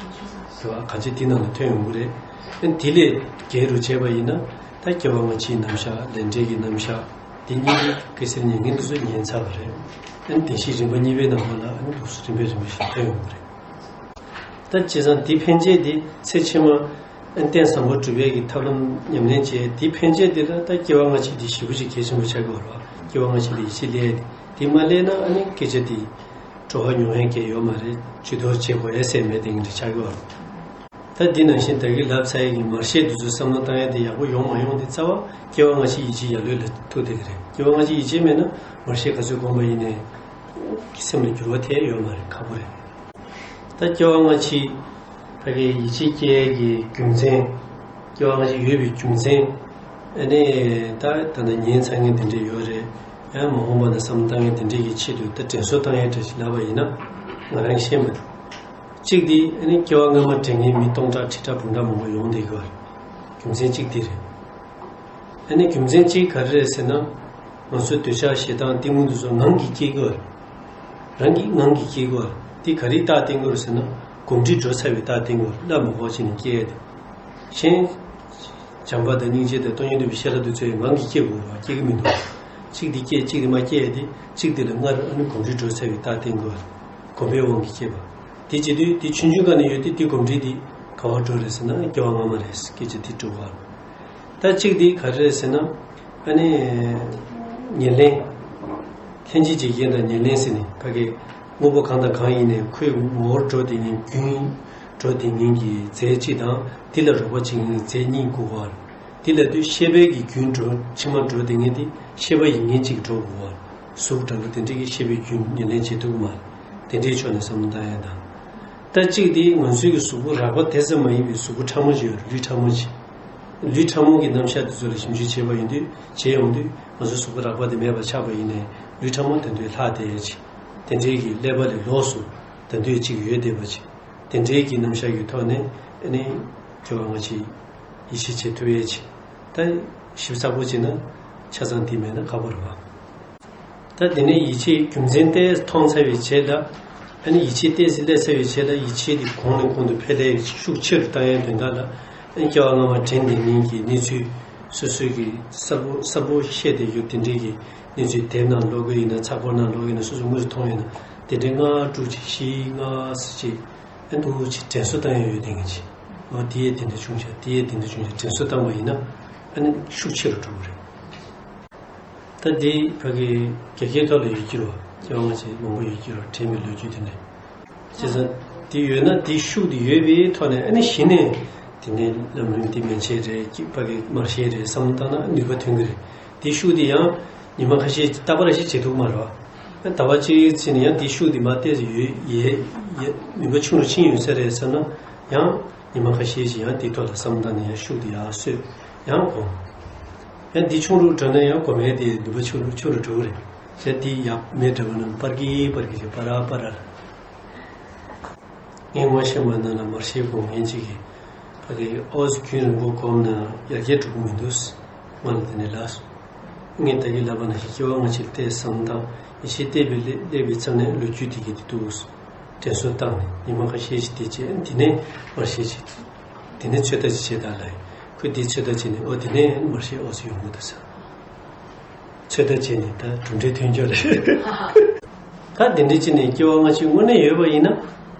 རེད་བ། གང་ཅི་དེ་ནང་ལ་ཐོན་ཡོང་གི་རེད། ཨ་ནི་དེ་ལས་རྒྱས་རུ་བྱས་པ་ཡིན་ན། ད་སྐྱེ་བ་སྔ་ཕྱིའི་རྣམ་གཞག་ལས་འབྲས་ཀྱི་རྣམ་གཞག་དེ་གཉིས་ཀྱི་སྐད་ཆ་ཉན་མཁན་དེ་ཚོ་ཉན་ཚར་བ་རེད། ཨ་ནི་བདེན་བཞིའི་རིམ་པ་གཉིས་པའི་ནང་ལོགས་ལ་ཨ་ནི་འདུག་སེ་རིམ་པས་རིམ་པས་ཤིག་ཐོན་ཡོང་གི་རེད། ད་བྱས་ཙང་དེ་ཕན་ཆད་དེ་ཚེ་ཕྱི་མ་ཨ་ནི་རྟེན་བཟང་པོ་སྒྲུབ་ཡས་ཀྱི་ཐབས་ལམ་ཉམས་ལེན་བྱས། དེ་ཕན་ཆད་དེ་ལ་ད་སྐྱེ་བ་སྔ་ཕྱི་དེ་ཞེ་པོ་ཅིག་གལ་ཆེན་པོ་ཆགས་ཀྱི་ཡོད་རེད་བ། སྐྱེ་བ་སྔ་ཕྱི་ལ་ཡིད་ཆེས་སླེབས་ཡས་དེ། དེ་མ་སླེབས་ན་ཨ་ནི་སྐད་ཆ་དེ་སྤྲོ་བ་ཉུང་ཡས་གང་ཡོད་མ་རེད། ཇུས་གཏོགས་བྱེད་དགོས་ཡས་ཟེར་མེད་དེ་འདྲ་ཆགས་ཀྱི་ཡོད་རེད། ད་འདི་ནང་བཞིན་ད་གིན་ལབ་ཚར་ཡས་ཀྱི་མར་ཤེས་དེ་ཚོ་བསམ་བློ་བཏང་ཡས་དེ་ཡག་པོ་ཡོང་མ་ཡོང་དེ་རྩ་བ་སྐྱེ་བ་སྔ་ཕྱི་ཡིད་ཆེས་ཡ་ལོས་ལ་ཐུག་བསྡད་ཀྱི་རེད། སྐྱེ་བ་སྔ་ཕྱི་ཡིད་ཆེས་མེད་ན་མར་ཤེས་ག་ཚོད་སྒོམ་པ་ཡིན་ནའི་སེམས་ལ་འགྱུར་བ་ཐེབས་ཡོད་མ་རེད། ཁག་པོ་རེད། ད་སྐྱེ་བ་སྔ་ཕྱི་ཕ་གིའི་ཡིད་ཆེས་སྐྱེ་ཡས་ཀྱི་རྒྱུ་མཚན། སྐྱེ་བ་སྔ་ཕྱི་ཡོད་པའི་རྒྱུ་མཚན། ཨ་ནི་ད་ད་ལྟ་ཉན་ཚར་མཁན་དེ་འདྲས་ཡོད་རེད། ཡང་མ་འོངས་པ་ན་བསམ་བློ་བཏང་མཁན་དེ་འདྲས་ཀྱི་ཆེད་དུ་ད་དྲན་གསོ་བཏང་ཡས་འདྲ་ཞིག་ལབ་པ་ཡིན་ན་ང་རང་ཤེས་མ་ཐུབ། གཅིག་དེ་ཨ་ནི་སྐྱེ་བ་སྔ་མ་དྲན་མཁན་མི་སྟོང་ཕྲག་ཁྲི་ཕྲག་འབུམ་ཕྲག་མང་པོ་ཡོང་བསྡད་ཀྱི་ཡོད་རེད། རྒྱུ་མཚན་གཅིག་དེ་རེད། ཨ་ནི་རྒྱུ་མཚན་གཅིག་ག་རེ་རེད་ཟེར་ན། ང་ཚོའི་འདོད་ཆགས་ཞེ་སྡང་གཏི་མུག་འདི་ཚོ་ངང་གིས་སྐྱེ་གི་ཡོད་རེད། རང་གིས་ངང་གིས་སྐྱེ་གི་ཡོད་རེད། འདི་ག་རེའི་རྟགས་བསྟན་གི་ཡོད་རེད་ཟེར་ན། གོམས་འདྲིས་འགྲོ་ཚར་བའི་རྟགས་བསྟན་གི་ཡོད་རེད། སླར་མ་འགོག་བྱས་ནས་སྐྱེ་ཡས་དེ། གཞན། བྱམས་པ་དང་སྙིང་རྗེ་དང་སྟོང་ཉིད་རྟོགས་པའི་ཤེས་རབ་འདི་ཚོས་ངང་གིས་སྐྱེ་དགོས་རེད་བ། སྐྱེ་གི་མི་འདུག་གཅིག་འདི་སྐྱེ་གཅིག་འདི་མ་སྐྱེ་ཡས་དེ། གཅིག་འདི་ལ་སྔར་ཨ་ནི་གོམས་འདྲིས་འགྲོ་ཚར་བའི་རྟགས་བསྟན་གི་ཡོད་རེད། གོམས་པའི་དབང་གིས་སྐྱེས་པ། དེ་བྱེད་དུས་དེ་ཆུང་ཆུང་སྒང་ནས་ཡོད་དེ། དེ་གོམས་འདྲིས་དེ་ག་པར་འགྲོ་རེད་ཟེར་ན་སྐྱེ་བ་སྔ་མ་རེད། སྐད་ཆ་དེ་འགྲོ་བ། ད་གཅིག་དེ་ག་རེ་རེད་ཟེར་ན། ཨ་ནི། ཉེར་ལེན། ལྷན་ཅིག་བྱེད་རྐྱེན་དང་ཉེར་ལེན་ཟེར་ནས་ཕ་གི་དངོས་པོ་གང་དང་གང་ཡིན་ནའི་ཁོའི་ངོ་བོར་འགྲོ་བསྡད་མཁན་རྒྱུན་འགྲོ་བསྡད་མཁན་གྱི་རྫས་གཅིག་དང་དེ་ལ་རོགས་པ་བྱེད་མཁན་གྱི་རྫས་གཉིས་དགོས་པ། དེ་ལ་དུས་ཤེས་པའི་གི་རྒྱུན་འགྲོ་ཕྱི་མ་འགྲོ་བསྡད་མཁན་དེ་ཤེས་པ་ཡིན་མཁན་གཅིག་འགྲོ་དགོས་པ། གཟུགས་འདྲ་པོ་དེ་འདྲའི་གི་ཤེས་པའི་རྒྱུན་ཉེར་ལེན་བྱེད་ཐུབ་ཀྱི་མ་རེད། དེ་འདྲའི་ཕྱོགས་ནས་བསམ་བློ་བཏང་ཡ་དང་། ད་གཅིག་དེ་ང་ཚོའི་གི་གཟུགས་པོ་རགས་པ་དེ་ཙམ་མ་ཡིན་པའི་གཟུགས་པོ་ཕྲ་མོ་ཅིག་ཡོད་རེད། ལུས་ཕྲ་མོ་ཅིག་ལུས་ཕྲ་མོ་གི་རྣམ་གཞག་དེ་ཚོ་ལ་ཞིབ་འཇུག་བྱས་པ་ཡིན་དུས། བྱས་ཡོང་དུས་ང་ཚོ་གཟུགས་པོ་རགས་པ་དེ་མེད་པ་ཆགས་པ་ཡིན་ནའི་ལུས་ཕྲ་མོ་དེ་ཚོའི་ལྷག་བསྡད་ཡས་ཅིག་དེ་འདྲའི་གི་ཀླད་པ་ལས་ལོགས་སུ་དེ་ཚོའི་ཅིག་ཡོད་བསྡད་པ་ཅིག་དེ་འདྲའི་གི་རྣམ་གཞག་གི་ཐོག་ནས་ཨ་ནི་སྐྱེ་བ་སྔ་ཕྱི་ཡིད་ཆེས་བྱེད་ཐུབ་ཡས་ཅིག་ད་ཞིབ་ཚགས་པོ་བྱས་ན་ཆ་ཚང་དེ་མེད་ན་ཁག་པོ་རེད་བ། ད་དེ་ནས་ཡིད་ཆེས་རྒྱུ་མཚན་ཏོག་ཙམ་མཐོང་ཚར་བའི་རྗེས་ལ། ཨ་ནི་ཡིད་ཆེས་ཏོག་ཙམ་སླེབས་ཚར་བའི་རྗེས་ལ་ཡིད་ཆེས་དེ་གོང་ནས་གོང་དུ་འཕེལ་ཡས་ཤུགས་ཆེ་རུ་བཏང་ཡས་དོན་དག་ལ། ཨ་ནི་སྐྱེ་བ་སྔ་མ་དྲན་བསྡད་མཁན་གྱི་གནས་ཚུལ། སོ་སོའི་གི་གསལ་པོ་གསལ་པོ་ཤེས་བསྡད་རྒྱུ་དེ་འདྲའི་གི་གནས་ཚུལ་དེབ་ནང་ཀློག་གི་ཡིན་ན། ཚགས་པར་ནང་ཀློག་གི་ཡིན་ན། སོ་སོ་དངོས་སུ་མཐོང་ཡིན་ན། དེ་འདྲའི་ལྔ་དྲུག་ཅིག་བཞི་ལྔ་ཟེར་ཅིག་ཨ་འདུག་ཅིག་དྲན་གསོ་བཏང་ཡ་ཡོད་དེ་ངེས་ཅིག་ཨོ་དེ་ཡས་དེ་འདྲ་བྱུང་ཤག་དེ་ཡས་དེ་འདྲ་བྱུང་ཤག་དྲན་གསོ་བཏང་བ་ཡིན་ན་ཨ་ནི་ཤུགས་ཆེ་རུ་འགྲོ་གི་རེད། ད་འདི་ཕ་གི་རྒྱ་སྐད་ཐོག་ལ་ཡོད་ཀྱི་རེད་བ། སྐྱེ་བ་སྔ་ཕྱི་མང་པོ་ཡོད་ཀྱི་རེད་བ། དྲན་པའི་ལོ་རྒྱུས་དེ་འདྲ། བྱས་ཙང་དེ་ཡོད་ན་དེ་ཤུགས་དེ་ཡོད་པའི་ཐོག་ནས་ཨ་ནི་གཞི་ནས་དེ་ནས་ལམ་རིམ་དེ་མན་ཆད་རེད། ཀྱི་ཕ་གི་མར་ཤེས་རེད་བསམ་བློ་བཏང་ན་ནུས་པ་ཐོན་གི་རེད། དེ་ཤུགས་དེ་ཡང་ཉི་མ་ཁ་ཤས་རྟག་པར་ཞིག་བྱེད་ཐུབ་མ་རེད་བ། ཟླ་བ་གཅིག་ཕྱིན་ནས་ཡང་དེ་ཤུགས་དེ་མར་ཏོག་ཙམ་ཡོད་ཡས་ཡས་ནུས་པ་ཆུང་རུ་ཕྱིན་ཡོད་ས་རེད་བསམ་ན་ཡང་ཉི་མ་ཁ་ཤས་ཤིག་ཡང་དེའི་ཐོག་ལ་བསམ་བློ་བཏང་ནས་ཡང་ཤུགས་དེ་ཡར་གསོས་ཡང་གོམས། ཡང་འདི་ཆུང་རུ་འགྲོ་ན་ཡང་གོམས་ཡས་དེ་ནུས་པ་ཆུང་རུ་ཆུང་རུ་འགྲོ་གི་རེད། ཟེར་དེ་ཡབ་མེས་འདྲ་བོ་རྣམས་པར་གི་པར་གི་ཞེས་པ་ར་པ་ར། ངས་ངོ་ཤེས་པ་རྣམས་ལ་མར་ཤེས་དགོངས་མཁན་ཅིག་གིས་ཕ་གི་ཨོ་ཙི་རྒྱུན་རིང་པོ་གོམས་ན་ཡར་རྒྱས་འགྲོ་གི་མི་འདུག་ང་ལ་དེ་ནས་ལབ་སོང་། ངས་ད་གིན་ལབ་པ་ནང་བཞིན་སྐྱེ་བ་སྔ་ཕྱིར་བལྟས་བསམ་དང་ཡིད་ཆེས་བལྟས་པའི་སླེབས་པའི་མཚམས་ནས་ལོ་རྒྱུས་དེ་གི་དེ་འདུག་དྲན་གསོ་བཏང་ནས་ཉི་མ་ཁ་ཤས་ཤིག་དེ་བྱས་དེ་ནས་མར་ཤེས་ཅིག་དེ་ནས་ཚོད་ལྟ་ཅིག་བྱེད་དང་ལབ་ཡིན། ཁོས་དེ་ཚོད་ལྟ་བྱས་ནས་ཨོ་དེ་ནས་མར་ཤེས་ཨོ་ཙི་ཡོང་གི་འདུག་ཟེར། ཚོད་ལྟ་བྱས་ནས་ད་གྲུབ་འབྲས་ཐོན་རྒྱུ་རེད། ད་དེ་འདྲ་བྱས་ནས་སྐྱེ་བ་སྔ་ཕྱི་དངོས་གནས་ཡོད་པ་ཡིན་ན་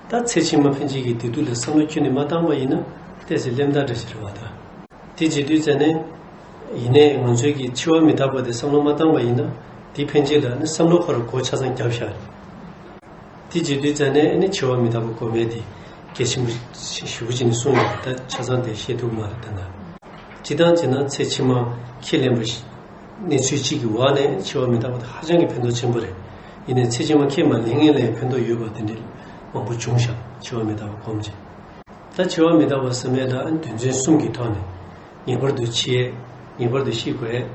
ད་ཚེ་ཕྱི་མ་ཕན་ཆད་ཀྱི་བདེ་སྡུག་ལ་བསམ་བློ་ཁྱོན་ནས་མ་བཏང་པ་ཡིན་ན་ཏོག་ཙམ་གླེན་རྟགས་འདྲ་ཞིག་རེད་བ་ད། དེ་བྱེད་དུས་ཙ་ནས་ཡིན་ནའི་ང་ཚོའི་གི་འཆི་བ་མི་རྟག་པ་དེ་བསམ་བློ་མ་བཏང་པ་ཡིན་ན་དེ་ཕན་ཆད་ལ་ནི་བསམ་བློ་ཁོ་རང་སྒོ་ཆ་ཚང་བརྒྱབ་བཞག་རེད། དེ་བྱེད་དུས་ཙ་ནས་ནི་འཆི་བ་མི་རྟག་པ་སྒོམ་ཡས་དེ་གལ་ཆེན་པོ་ཞེ་པོ་ཅིག་ནས་གསུངས་ཡོད་ད་ཆ་ཚང་དེ་བཤད་ཐུབ་མ་རེད་ད་ན། སྤྱིར་བཏང་བྱས་ན་ཚེ་ཕྱི་མ་ཁས་ལེན་པ་ཞིག་གནས་ཚུལ་གཅིག་གི་འོག་ནས་འཆི་བ་མི་རྟག་པ་དེ་ཧ་ཅང་གི་ཕན་ཐོགས་ཆེན་པོ་རེད། ཡིན་ནའི་ཚེ་ཕྱི་མ་ཁས་མ་ལེན་མཁན་ལ་ཡང་ཕན་ཐོགས་ཡོད་པ་དེ་འདྲ་མང་པོ་བྱུང་ཤག་འཆི་བ་མི་རྟག་པ་སྒོམ་བྱས། ད་འཆི་བ་མི་རྟག་པ་ཟེར་མཁན་ལ་དོན་ཚན་གསུམ་གྱི་ཐོག་ནས་ངེས་པར་དུ་འཆི་ཡས། ངེས་པར་དུ་ཤི་དགོས་ཡས།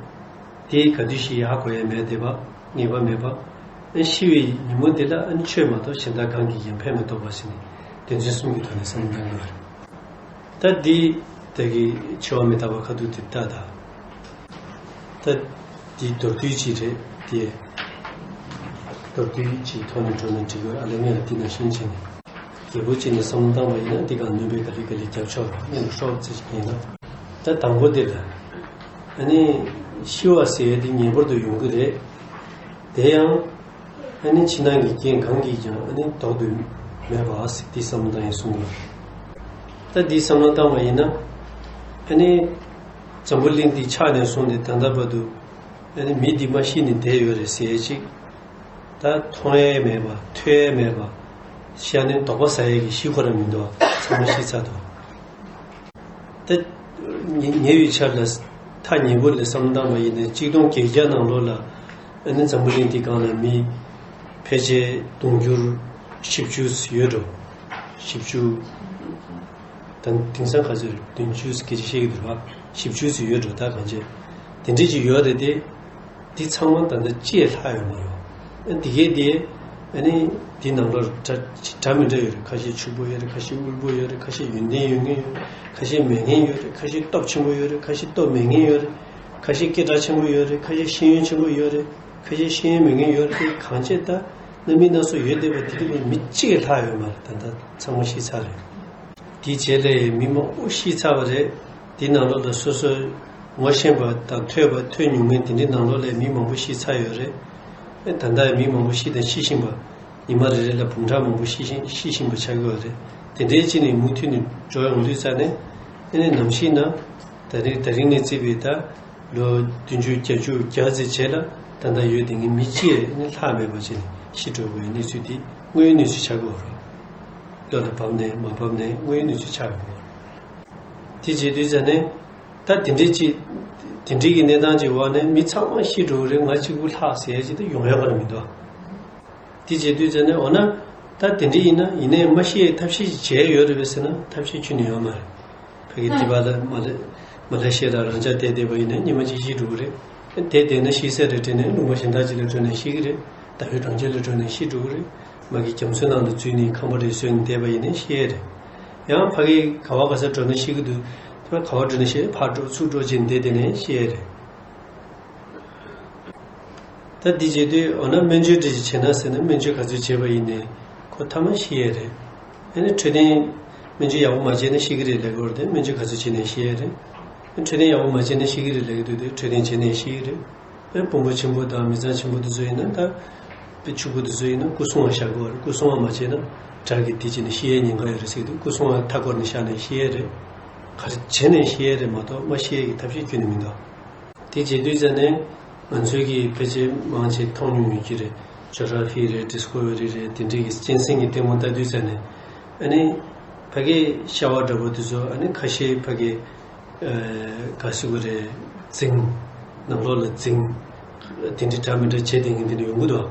དེ་ག་དུས་ཤི་ཡ་ཧ་གོ་ཡས་མེད་བསྡད་པ། ངེས་པ་མེད་པ། ཨ་ཤི་བའི་ཉིན་མོ་དེ་ལ་ཨ་ཆོས་མ་གཏོགས་གཞན་དག་གང་གིས་ཀྱང་ཕན་མི་ཐོགས་པ་ཟེར་ནས་དོན་ཚན་གསུམ་གྱི་ཐོག་ནས་བསམ་བློ་གཏོང་དགོས་པ་རེད། ད་འདི་ད་གི་འཆི་བ་མི་རྟག་པ་ཁ་ཐུག་དེ་ལྟ་ད། ད་འདི་མདོར་བསྡུས་ཅིག་རེད་དེ། མདོར་བསྡུས་ཅིག་ཐོག་ནས་འགྲོ་ན་འགྲིག་གི་ཨ་ལས་ངས་ལ་འདི་ནང་བཞིན་བྱས་ནས། རྒྱས་པོ་བྱས་ནས་བསམ་བློ་བཏང་བ་ཡིན་ན་འདི་གང་ནུས་པའི་ག་ལེ་ག་ལེ་རྒྱབ་ཆོག་ལ་སྙན་ལ་ཤོག་ཙི་ཞིག་ཡིན་ན། ད་དང་པོ་འདི་ལ། ཨ་ནི་ཤི་བ་ཟེར་ཡས་འདི་ངེས་པར་དུ་ཡོང་གི་རེད། དེ་ཡང་ཨ་ནི་ཕྱི་ནང་གི་རྐྱེན་གང་གིས་ཀྱང་ཨ་ནི་ལྡོག་ཏུ་མེད་པ་ཟེར་འདི་བསམ་བློ་བཏང་ཡས་གསུངས་པ་རེད། ད་འདི་བསམ་བློ་བཏང་བ་ཡིན་ན། ཨ་ནི་འཛམ་བུ་གླིང་འདི་ཆགས་ནས་བཟུང་སྟེ་ད་ལྟ་བར་དུ་ཨ་ནི་མི་འདི་མ་ཤི་ནས་བསྡད་ཡོད་རེད་ཟེར་ཡས་ཅིག་ད་མཐོང་ཡས་མེད་པ་ཐོས་ཡས་མེད་པ། ཤི་ནས་དོགས་པ་ཟ་ཡས་ཀྱི་གཞི་ཁོ་རང་མི་འདུག་ཚང་མ་ཤི་ཚར་འདུག་ད་ཉེ་ཉེ་བའི་ཆར་ལ་ཐག་ཉེ་པོ་ལ་བསམ་བློ་བཏང་བ་ཡིན་ན་གཅིག་སྟོང་བརྒྱད་བརྒྱ་ནང་ལོགས་ལ་ཨ་ནི་འཛམ་བུ་གླིང་འདི་སྒང་ལ་མི་ཕལ་ཆེར་དུང་ཕྱུར་བཞི་བཅུ་ཡོད་འགྲོ། བཞི་བཅུ། ད་དེང་སང་ག་ཚོད་རེད། བདུན་ཅུ་སྐད་ཆ་བཤད་ཀྱི་འདུག་བ། བཞི་བཅུ་ཙམ་ཡོད་འགྲོ་ད་གང་བྱས། དེ་འདྲ་ཅིག་ཡོད་རེད་དེ། འདི་ཚང་མ་ད་ལྟ་ཅིག་ལྷག་ཡོད་མ་རེད། ཨ་འདི་གས་དེ་ཨ་ནི་འདི་ནང་ལོགས་འདྲ་འདྲ་མི་འདྲ་ཡོད་རེད། ཁ་ཤས་ཕྱུག་པོ་ཡོད་རེད། ཁ་ཤས་དབུལ་པོ་ཡོད་རེད། ཁ་ཤས་ཡོན་ཏན་ཡོད་མཁན་ཡོད་རེད། ཁ་ཤས་མེད་མཁན་ཡོད་རེད། ཁ་ཤས་སྟོབས་ཆེན་པོ་ཡོད་རེད། ཁ་ཤས་སྟོབས་མེད་མཁན་ཡོད་རེད། ཁ་ཤས་སྐད་གྲགས་ཆེན་པོ་ཡོད་རེད། ཁ་ཤས་ཤེས་ཡོན་ཆེན་པོ་ཡོད་རེད། ཁ་ཤས་ཤེས་ཡོན་མེད་མཁན་ཡོད་རེད། དེ་གང་བྱས་ད་རྣམ་སྨིན་སྣ་ཚོགས་ཡོད་བསྡད་པ་དེ་དུས་ལ་མི་གཅིག་ལྷག་ཡོད་མ་རེད། ད་ལྟ་ཚང་མ་ཤི་ཚར་རེད། དེའི་རྗེས་ལ་ཡང་མི་མང་པོ་ཤི་ཚར་བ་རེད། དེའི་ནང་ལོགས་ལ་སོ་སོའི་ངོ་ཤེས་པ་དང་ཐོས་པ་ཐོས་མྱོང་མཁན་དེ་འདྲའི་ནང་ལོགས་ལ་མི་མང་པོ་ཤི་ཚར་ཡོད་རེད། ཨེ་ད་ལྟ་ཡང་མི་མང་པོ་ཤི་དང་ཤི་བཞིན་པ། ཉི་མ་རེ་རེ་ལ་འབུམ་ཕྲག་མང་པོ་ཤི་བཞིན་ཤི་བཞིན་པ་ཆགས་ཀྱི་ཡོད་རེད། དེ་འདྲའི་ཅིག་ནས་མུ་མཐུད་ནས་འགྲོ་ཡོང་དུས་ཙ་ནས་ཨེ་ནས་ནམ་ཞིག་ན་ད་རིང་ད་རིང་ནས་བརྩིས་པའི་ད། ལོ་བདུན་ཅུ་བརྒྱད་ཅུ་གྱ་ཙམ་རྗེས་ལ་ད་ལྟ་ཡོད་དེ་ངའི་མི་གཅིག་ནི་ལྷག་མེད་པ་ཅིག་ཤི་འགྲོ་དགོས་གནས་ཚུལ་དེ་དངོས་ཡོད་གནས་ཚུལ་ཆགས་ཀྱི་ཡོད་རེད། བློ་ལ་བབས་ནས་མ་བབས་ནས་དངོས་ཡོད་གནས་ཚུལ་ཆགས་ཀྱི་ཡོད་རེད། དེ་བྱེད་དུས་ཙ་ནས་ད་དེ་འདྲའི་ཅིག་དེ་འདྲའི་གི་གནས་སྟངས་ཅིག་འོག་ནས་མི་ཚང་མ་ཤི་འགྲོ་གི་རེད། ང་གཅིག་པུ་ལྷག་ཟེར་ཡ་ཅིག་ད་ཡོང་ཡ་ག་རེ་མི་འདུག་དེ་བྱེད་དུས་ཙ་ནས་འོ་ན་ད་དེ་འདྲ་ཡིན་ན་ཡིན་ནའི་མ་ཤི་ཡའི་ཐབས་ཤེས་ཤིག་བྱས་ཡོད་རེད་པས་ཟེར་ན་ཐབས་ཤེས་ཁྱོན་ནས་ཡོད་མ་རེད། ཕ་གི་ཐི་བ་ལ་མ་ལེ་མ་ལེ་ཤི་ཡ་ལ་རང་ཅག་བསྡད་བསྡད་པ་ཡིན་ན་ཉི་མ་གཅིག་ཤི་འགྲོ་གི་རེད། དེ་བསྡད་ན་ཤི་ས་རེད་དྲན་ནས་ལུང་པ་གཞན་དག་ཅིག་ལ་འགྲོ་ནས་ཤི་གི་རེད། ཟླ་བའི་གྲོང་ཁྱེར་ལ་འགྲོ་ནས་ཤི་འགྲོ་གི་རེད། མ་གི་རྒྱ་མཚོའི་ནང་དུ་འཛུལ་ནས་ཁང་པ་རེ་བཟོས་ནས་བསྡད་པ་ཡིན་ན་ཤི་ཡ་རེད། ཡང་ཕ་གི་ག་བ་ག་ས་འགྲོ་ན་ཤི་གི་འདུག་དེ་བ་ག་བ་འགྲོ་ན་ཤི་ཕར་འགྲོ་ཚུར་འགྲོ་བྱས་ནས་བསྡད་བསྡད་ནས་ཤི་ཡ་རེད། ད་འདི་བྱེད་དུས་འོ་ན་སྨན་བཅོས་འདྲ་ཞིག་བྱས་ན་ཟེར་ན་སྨན་བཅོས་ག་ཚོད་བྱས་པ་ཡིན་ནའི་ཁོ་ཐ་མ་ཤི་ཡས་རེད། ཨ་ནི་འཕྲོད་བསྟེན་སྨན་བཅོས་ཡག་པོ་མ་བྱས་ན་ཤི་གི་རེད་ལབ་ཀྱི་ཡོད་རེད། སྨན་བཅོས་ག་ཚོད་བྱས་ནའི་ཤི་ཡས་རེད། འཕྲོད་བསྟེན་ཡག་པོ་མ་བྱས་ན་ཤི་གི་རེད་ལབ་ཀྱི་འདུག་དེ་འཕྲོད་བསྟེན་བྱས་ནའི་ཤི་གི་རེད། ཨ་དཔོན་པོ་ཆེན་པོ་དང་མི་ཚང་ཆེན་པོ་དེ་ཚོ་ཡིན་ན་ད་ པའི་ཕྱུག་པོ་དེ་ཚོ་ཡིན་ན་སྐུ་སྲུང་བ་བཞག་དགོས་རེད། སྐུ་སྲུང་བ་མ་བྱས་ན་དགྲ་གིས་དེ་བྱས་ནས་ཤི་ཡའི་ཉེན་ཁ་ཡོད་རེད་ཟེར་གྱི་འདུག་སྐུ་སྲུང་བ་མཐའ་བསྐོར་ནས་བཞག་ནས་ཤི་ཡས་རེད། ག་རེ་བྱས་ནས་ཤི་ཡས་རེད་མ་གཏོགས་མ་ཤི་ཡས་ཀྱི་ཐབས་ཤེས་ཁྱོན་ནས་མི་འདུག་དེ་བྱེད་དུས་ཙ་ནས་ང་ཚོའི་གི་ཕལ་ཆེར་མང་ཆེ་མཐོང་མྱོང་ཡོད་ཀྱི་རེད། ཇོ་གྷ་ར་ཕི་རེད། ཌིས་ཁོ་ཝ་རི་རེད། དེ་འདྲའི་གི་གཅན་གཟན་གྱི་ལྟད་མོ་ལྟ་དུས་ཙ་ནས་ཨ་ནི་ཕ་གིའི་ཤ་བ་འདྲ་པོ་དེ་ཚོ་ཨ་ནི་ཁ་ཤས་ཕ་གི་ག་ཟེར་དགོས་རེད། འཛིང་། ནང་ལོགས་ལ་འཛིང་། དེ་འདྲའི་འདྲ་མི་འདྲ་བྱེད་བསྡད་མཁན་དེ་འདྲ་ཡོང་གི་འདུག་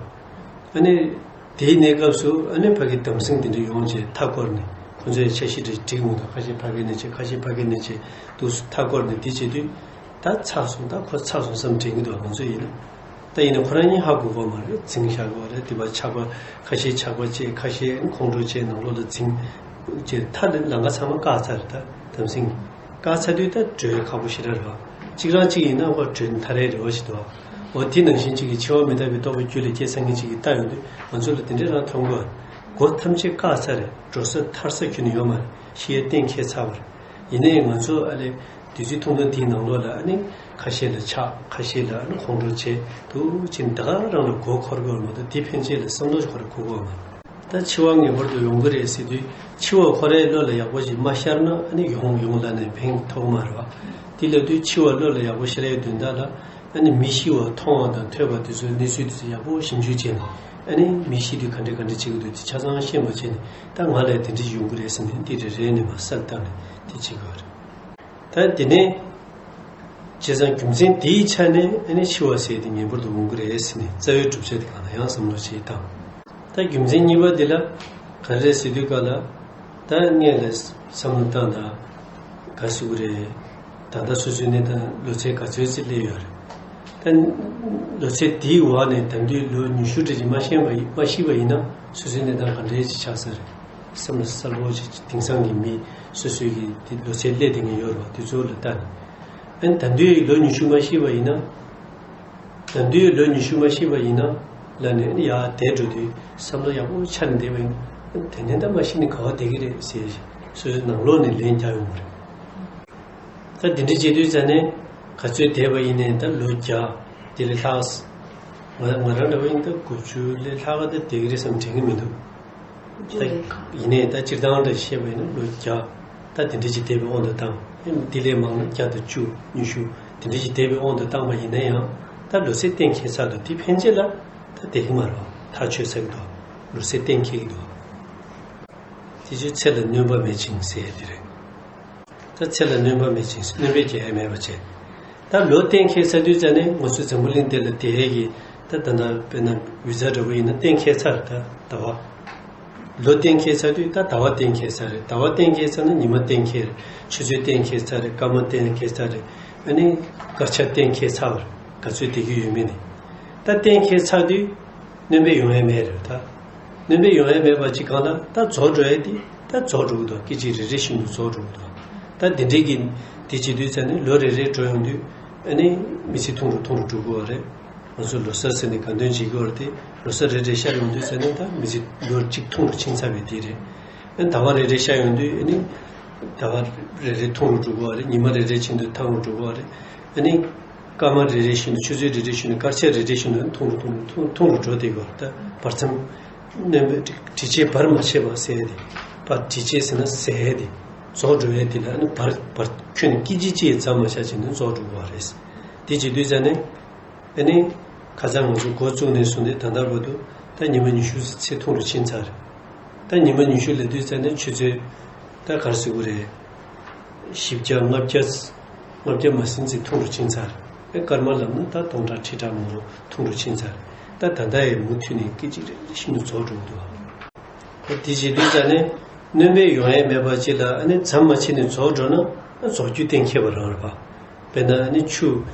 ཨ་ནི་དེའི་གནས་སྐབས་སུ་ཨ་ནི་ཕ་གི་དམ་སྲིང་དེ་འདྲ་ཡོང་བྱས་མཐའ་བསྐོར་ནས་ཁོ་ཚོའི་འཆར་གཞི་འདྲ་སྒྲིག་འོང་དང་། ཁ་ཤས་ཕ་གི་ནས་བྱས། ཁ་ཤས་ཕ་གི་ནས་བྱས་འདུག་མཐའ་བསྐོར་ནས་དེ་བྱེད་དུས་ད་ཚར་སོང་། ད་ཁོ་ཚར་སོང་བསམ་དྲན་གྱི་འདུག་ང་ཚོ་ཡིན་ན། ད་ཡིན་ན་ཁོ་རང་གཉིས་ཧ་གོ་གོ་མ་རེད། འཛིང་བཞག་གོ་རེད། དེ་བ་ཆག་པ་ཁ་ཤས་ཆག་པ་བྱས། ཁ་ཤས་ཁོང་ཁྲོ་བྱས། ནང་ལོགས་ལ་འཛིང་བྱས། མཐའ་ལ་ལམ་ཁ་ཚང་མ་བཀག་ཚར་རེད། ད་དམ་སྲིང་བཀག་ཚར་དུས་ད་བྲོས་ཁག་པོ་ཞེ་དྲག་རེད་བ། གཅིག་རང་གཅིག་ཡིན་ན་ཁོ་བྲོས་ཐར་ཡས་རེ་བ་ཞིག་འདུག་འོ་དེ་ནང་བཞིན་གཅིག་གིས་འཆི་བ་མི་རྟག་པའི་རྟོགས་པ་རྒྱུད་ལ་སྐྱེས་ཚར་མཁན་གཅིག་གིས་ལྟ་ཡོང་དུས་ང་ཚོ་ལ་དེ་འདྲས་རང་མཐོང་གི་ཡོད་རེད། སྒོ་ཐམས་ཅད་བཀག་ཚར་རེད། འགྲོ་ས་ཐར་ས་ཁྱོན་ནས་ཡོད་མ་རེད། ཤི་ཡ་གཏན་འཁེལ་ཚར་བ་རེད། ཡིན་ནའི་ང་ཚོ་ཨ་ལས་དུས་ཚོད་ཐུང་ཐུང་དེའི་ནང་ལོགས་ལ་ཨ་ནི་ཁ་ཤས་ལ་ཆག་ཁ་ཤས་ལ་ཨ་ནི་ཁོང་ཁྲོ་བྱས་འདུག་ཅིང་ད་ག་རང་ལ་མགོ་འཁོར་དགོས་མ་གཏོགས་དེ་ཕན་ཆད་ལ་བསམ་བློ་ཞིག་ཁོ་ར་འཁོར་དགོས་མ་རེད། ད་འཆི་བ་ངེས་པར་དུ་ཡོང་གི་རེད་ཟེར་དུས་འཆི་བ་ཁོ་རའི་བློ་ལ་ཡག་པོ་ཞིག་མ་ཤར་ན་ཨ་ནི་ཡོང་ཡོང་ལབ་ནས་ཕན་ཐོགས་མ་རེད་བ། དེ་ལབ་དུས་འཆི་བ་བློ་ལ་ཡག་པོ་ཤར་ཡའི་དོན་དག་ལ་ཨ་ནི་མི་ཤི་བ་མཐོང་བ་དང་ཐོས་པ་དེ་ཚོའི་གནས་ཚུལ་དེ་ཚོ་ཡག་པོ་ཞིབ་འཇུག་བྱས་ནས་ཨ་ནི་མི་ཤི་དུས་ག་འདྲས་ག་འདྲས་བྱེད་ཀྱི་འདུག་དེ་ཆ་ཚང་ཤེས་པ་བྱས་ནས་ད་ང་ལ་དེ་འདྲས་ཡོང་གི་རེད་ཟེར་ནས་འདི་རེ་རེ་ནས་མར་གསལ་བཏབ་ནས་དེ་བྱེད་དགོས་རེད། ད་དེ་ནས་བྱས་ཙང་རྒྱུ་མཚན་དེའི་ཆ་ནས་ཨ་ནི་འཆི་བ་ཟེར་དེ་ངེས་པར་དུ་འོང་གི་རེད་ཟེར་ནས་རྩ་བའི་བསྒྲུབ་བྱ་དེ་གང་ལ་ཡང་བསམ་བློ་བྱེད་དང་། ད་རྒྱུ་མཚན་གཉིས་པ་དེ་ལ་ག་རེ་ཟེར་དུས་ག་ལ། ད་སྔས་ལ་བསམ་བློ་བཏང་དང་། ག་ཟེར་དགོས་རེད། ད་ལྟ་སོ་སོའི་གནས་སྟངས་ལོ་ཚད་ག་ཚོད་ཅིག་སླེབས་ཡོད་རེད། ད་ལོ་ཚད་དེའི་འོག་ནས་ད་དུང་ལོ་ཉི་ཤུ་རེ་ཅིག་མ་ཤེས་པ་ཡིན་མ་ཤི་བ་ཡིན་ན་སོ་སོའི་གནས་སྟངས་ག་འདྲས་ཅིག་ཆགས་ས་རེད། བསམ་བློ་གསལ་པོ་ཅིག་དེང་སང་གི་མི་སོ་སོའི་གི་དེ་ལོ་ཚད་སླེབས་བསྡད་མཁན་ཡོད་རེད་བ། དེ་ཚོ་ལ་ལྟ་ནས། ཨ་ནི་ད་དུང་ལོ་ཉི་ཤུ་མ་ཤི་བ་ཡིན་ན། ད་དུང་ལོ་ཉི་ཤུ་མ་ཤི་བ་ཡིན་ན་ལབ་ནས་ཡར་བསྡད་འགྲོ་དུས་བསམ་བློ་ཡག་པོ་འཆར་ནས་བསྡད་པ་ཡིན། དེ་ནས་ད་མ་ཤི་ནས་ག་པར་བསྡད་ཀྱི་རེད་ཟེར་སོ་སོའི་ནང་ལོགས་ནས་ལན་རྒྱག་ཡོང་བ་རེད། ད་དེ་འདྲ་བྱེད་དུས་ཙ་ནས་ག་ཚོད་བསྡད་པ་ཡིན་ནའི་ད་ལོ་བརྒྱ་དེ་ལས་ལྷག་ང་ང་རང་འདྲ་བ་ཡིན་ད་དགུ་བཅུ་ལས་ལྷག་ག་ད་བསྡད་ཀྱི་རེད་བསམ་དྲན་གྱི་མི་འདུག་ད་ཡིན་ནའི་ད་སྤྱིར་བཏང་འདྲ་བཤད་པ་ཡིན་ན་ལོ་བརྒྱ་ད་དེ་འདྲ་ཅིག་བསྡད་པའི་དབང་དུ་བཏང་། དེ་ལས་མང་ན་བརྒྱ་དང་བཅུ་ཉི་ཤུ་དེ་འདྲ་ཅིག་བསྡད་པའི་དབང་དུ་བཏང་བ་ཡིན་ན་ཡང་ད་ལོ་ཚད་གཏན་འཁེལ་ཚར་འདུག་དེ་ཕན་ཆད་ལ་ད་བསྡད་ཀྱི་མ་རེད། ཐག་ཆོད་ཚར་གྱི་འདུག་ལོ་ཚད་གཏན་འཁེལ་གྱི་འདུག་དེ་ཚོའི་ཚེ་ལ་སྣོན་པ་མེད་ཅིང་ཟེར་ཡ་དེ་རེད། ད་ཚེ་ལ་སྣོན་པ་མེད་ཅིང་སྣོན་པའི་རྒྱ་ཡན་མེད་པ་བྱས། ད་ལོ་གཏན་འཁེལ་ཚར་དུས་ཙ་ནས་ང་ཚོ་འཛམ་བུ་གླིང་འདི་ལ་བསྡད་ཡས་ཀྱི་ད་ད་ལྟ་དཔེར་ན་བི་ཛ་འདྲ་པོ་ཡིན་ན་གཏན་འཁེལ་ཚར་རེད། ད་ཟླ་བ། ལོ་གཏན་འཁེལ་ཚར་དུས་ད་ཟླ་བ་གཏན་འཁེལ་ཚར་རེད། ཟླ་བ་གཏན་འཁེལ་ཚར་ན་ཉི་མ་གཏན་འཁེལ་རེད། ཆུ་ཚོད་གཏན་འཁེལ་ཚར་རེད། སྐར་མ་གཏན་འཁེལ་ཚར་རེད། ཨ་ནི་སྐར་ཆ་གཏན་འཁེལ་ཚར་བ་རེད། ག་ཚོད་བསྡད་ཀྱི་ཡོད་མེད་ནི། ད་གཏན་འཁེལ་ཚར་དུས། སྣོན་པ་ཡོང་ཡ་མེད་རེད་ད། སྣོན་པ་ཡོང་ཡ་མེད་པ་ཅིག་གང་ལ་ད་རྫོགས་འགྲོ་ཡ་དེ་ད་རྫོགས་འགྲོ་གི་འདུག་སྐད་ཅིག་རེ་རེ་བཞིན་དུ་རྫོགས་འགྲོ་གི་འདུག་ད་དེ་འདྲའི་གི་དེ་བྱེད་དུས་ཙ་ནས་ལོ་རེ་རེ་འགྲོ་ཡོང་དུས་ཨ་ནི་མི་ཚེ་ཐུང་རུ་ཐུང་རུ་འགྲོ་གི་ཡོད་རེད། ང་ཚོ་ལོ་གསར་ཟེར་ནས་དགའ་སྟོན་བྱེད་ཀྱི་ཡོད་རེད་དེ། ལོ་གསར་རེ་རེ་ཤར་ཡོང་དུས་ཙ་ནས་ད་མི་ཚེ་ལོ་གཅིག་ཐུང་རུ་ཕྱིན་ཚར་བའི་དེ་རེད། ཨ་ནི་ཟླ་བ་རེ་རེ་ཤར་ཡོང་དུས་ཨ་ནི་ཟླ་བ་རེ་རེ་ཐུང་རུ་འགྲོ་གི་ཡོད་རེད། ཉི་མ་རེ་རེ་བཞིན་དུ་ཐུང་རུ་འགྲོ་གི་ཡོད་རེད། ཨ་ནི། སྐར་མ་རེ་རེ་བཞིན་དུ་ཆུ་ཚོད་རེ་རེ་བཞིན་དུ་སྐར་ཆ་རེ་རེ་བཞིན་དུ་ཐུང་རུ་ཐུང་རུ་ཐུང་ཐུང་རུ་འགྲོ་བསྡད་ཀྱི་ཡོད་རེད། ད་བར་མཚམས་སྣོན་པའི་དྲི་བཅས་བར་མ་ཆད་པ་ཟེར་ཡ་དེ། བར་དྲི་བཅས་ཟེར་ན་ཟད་ཡ་དེ། རྫོགས་འགྲོ་ཡ་དེ་ལ་ཨ་ནི་བར་བར་ཁྱོན་ནས་སྐད་ཅིག་གཅིག་ཡང་ཟ་མ་བཞག་བྱས་ནས་རྫོགས་འགྲོ་གི་ཡོད་རེད། དེ་བྱེད་དུས་ཙ་ནས་ཨ་ནི་ཁ་སང་ང་ཚོ་འགོ་བཙུགས་ནས་བཟུང་སྟེ་ད་ལྟ་བར་དུ་ད་ཉི་མ་ཉི་ཤུ་ཙམ་ཚེ་ཐུང་རུ་ཕྱིན་ཚར་རེད། ད་ཉི་མ་ཉི་ཤུ་ལབ་དུས་ཙ་ནས་ཆུ་ཚོད་ད་ག་རེ་ཟེར་དགོས་རེད། བཞི་བརྒྱ་ལྔ་བརྒྱ། ལྔ་བརྒྱ་མ་ཟིན་ཙམ་ཐུང་རུ་ཕྱིན་ཚར། ཨེ་སྐར་མ་ལབ་ན་ད་སྟོང་ཕྲག་ཁྲི་ཕྲག་མང་པོ་ཐུང་རུ་ཕྱིན་ཚར། ད་ད་ལྟ་ཡང་མུ་མཐུད་ནས་སྐད་ཅིག་རེ་རེ་བཞིན་དུ་རྫོགས་འགྲོ་གི་འདུག་ཨ་དེ་བྱེད་དུས་ཙ་ནས་སྣོན་པ་ཡོང་ཡ་མེད་པ་ཅིག་ལ་ཨ་ནི་མཚམས་མ་ཕྱིན་ནས་རྫོགས་འགྲོ་ན་ཨ་རྫོགས་རྒྱུ་གཏན་འཁེལ་བ་རང་རེད་པ། དཔེར་ན་ཨ་ནི་ཆུ་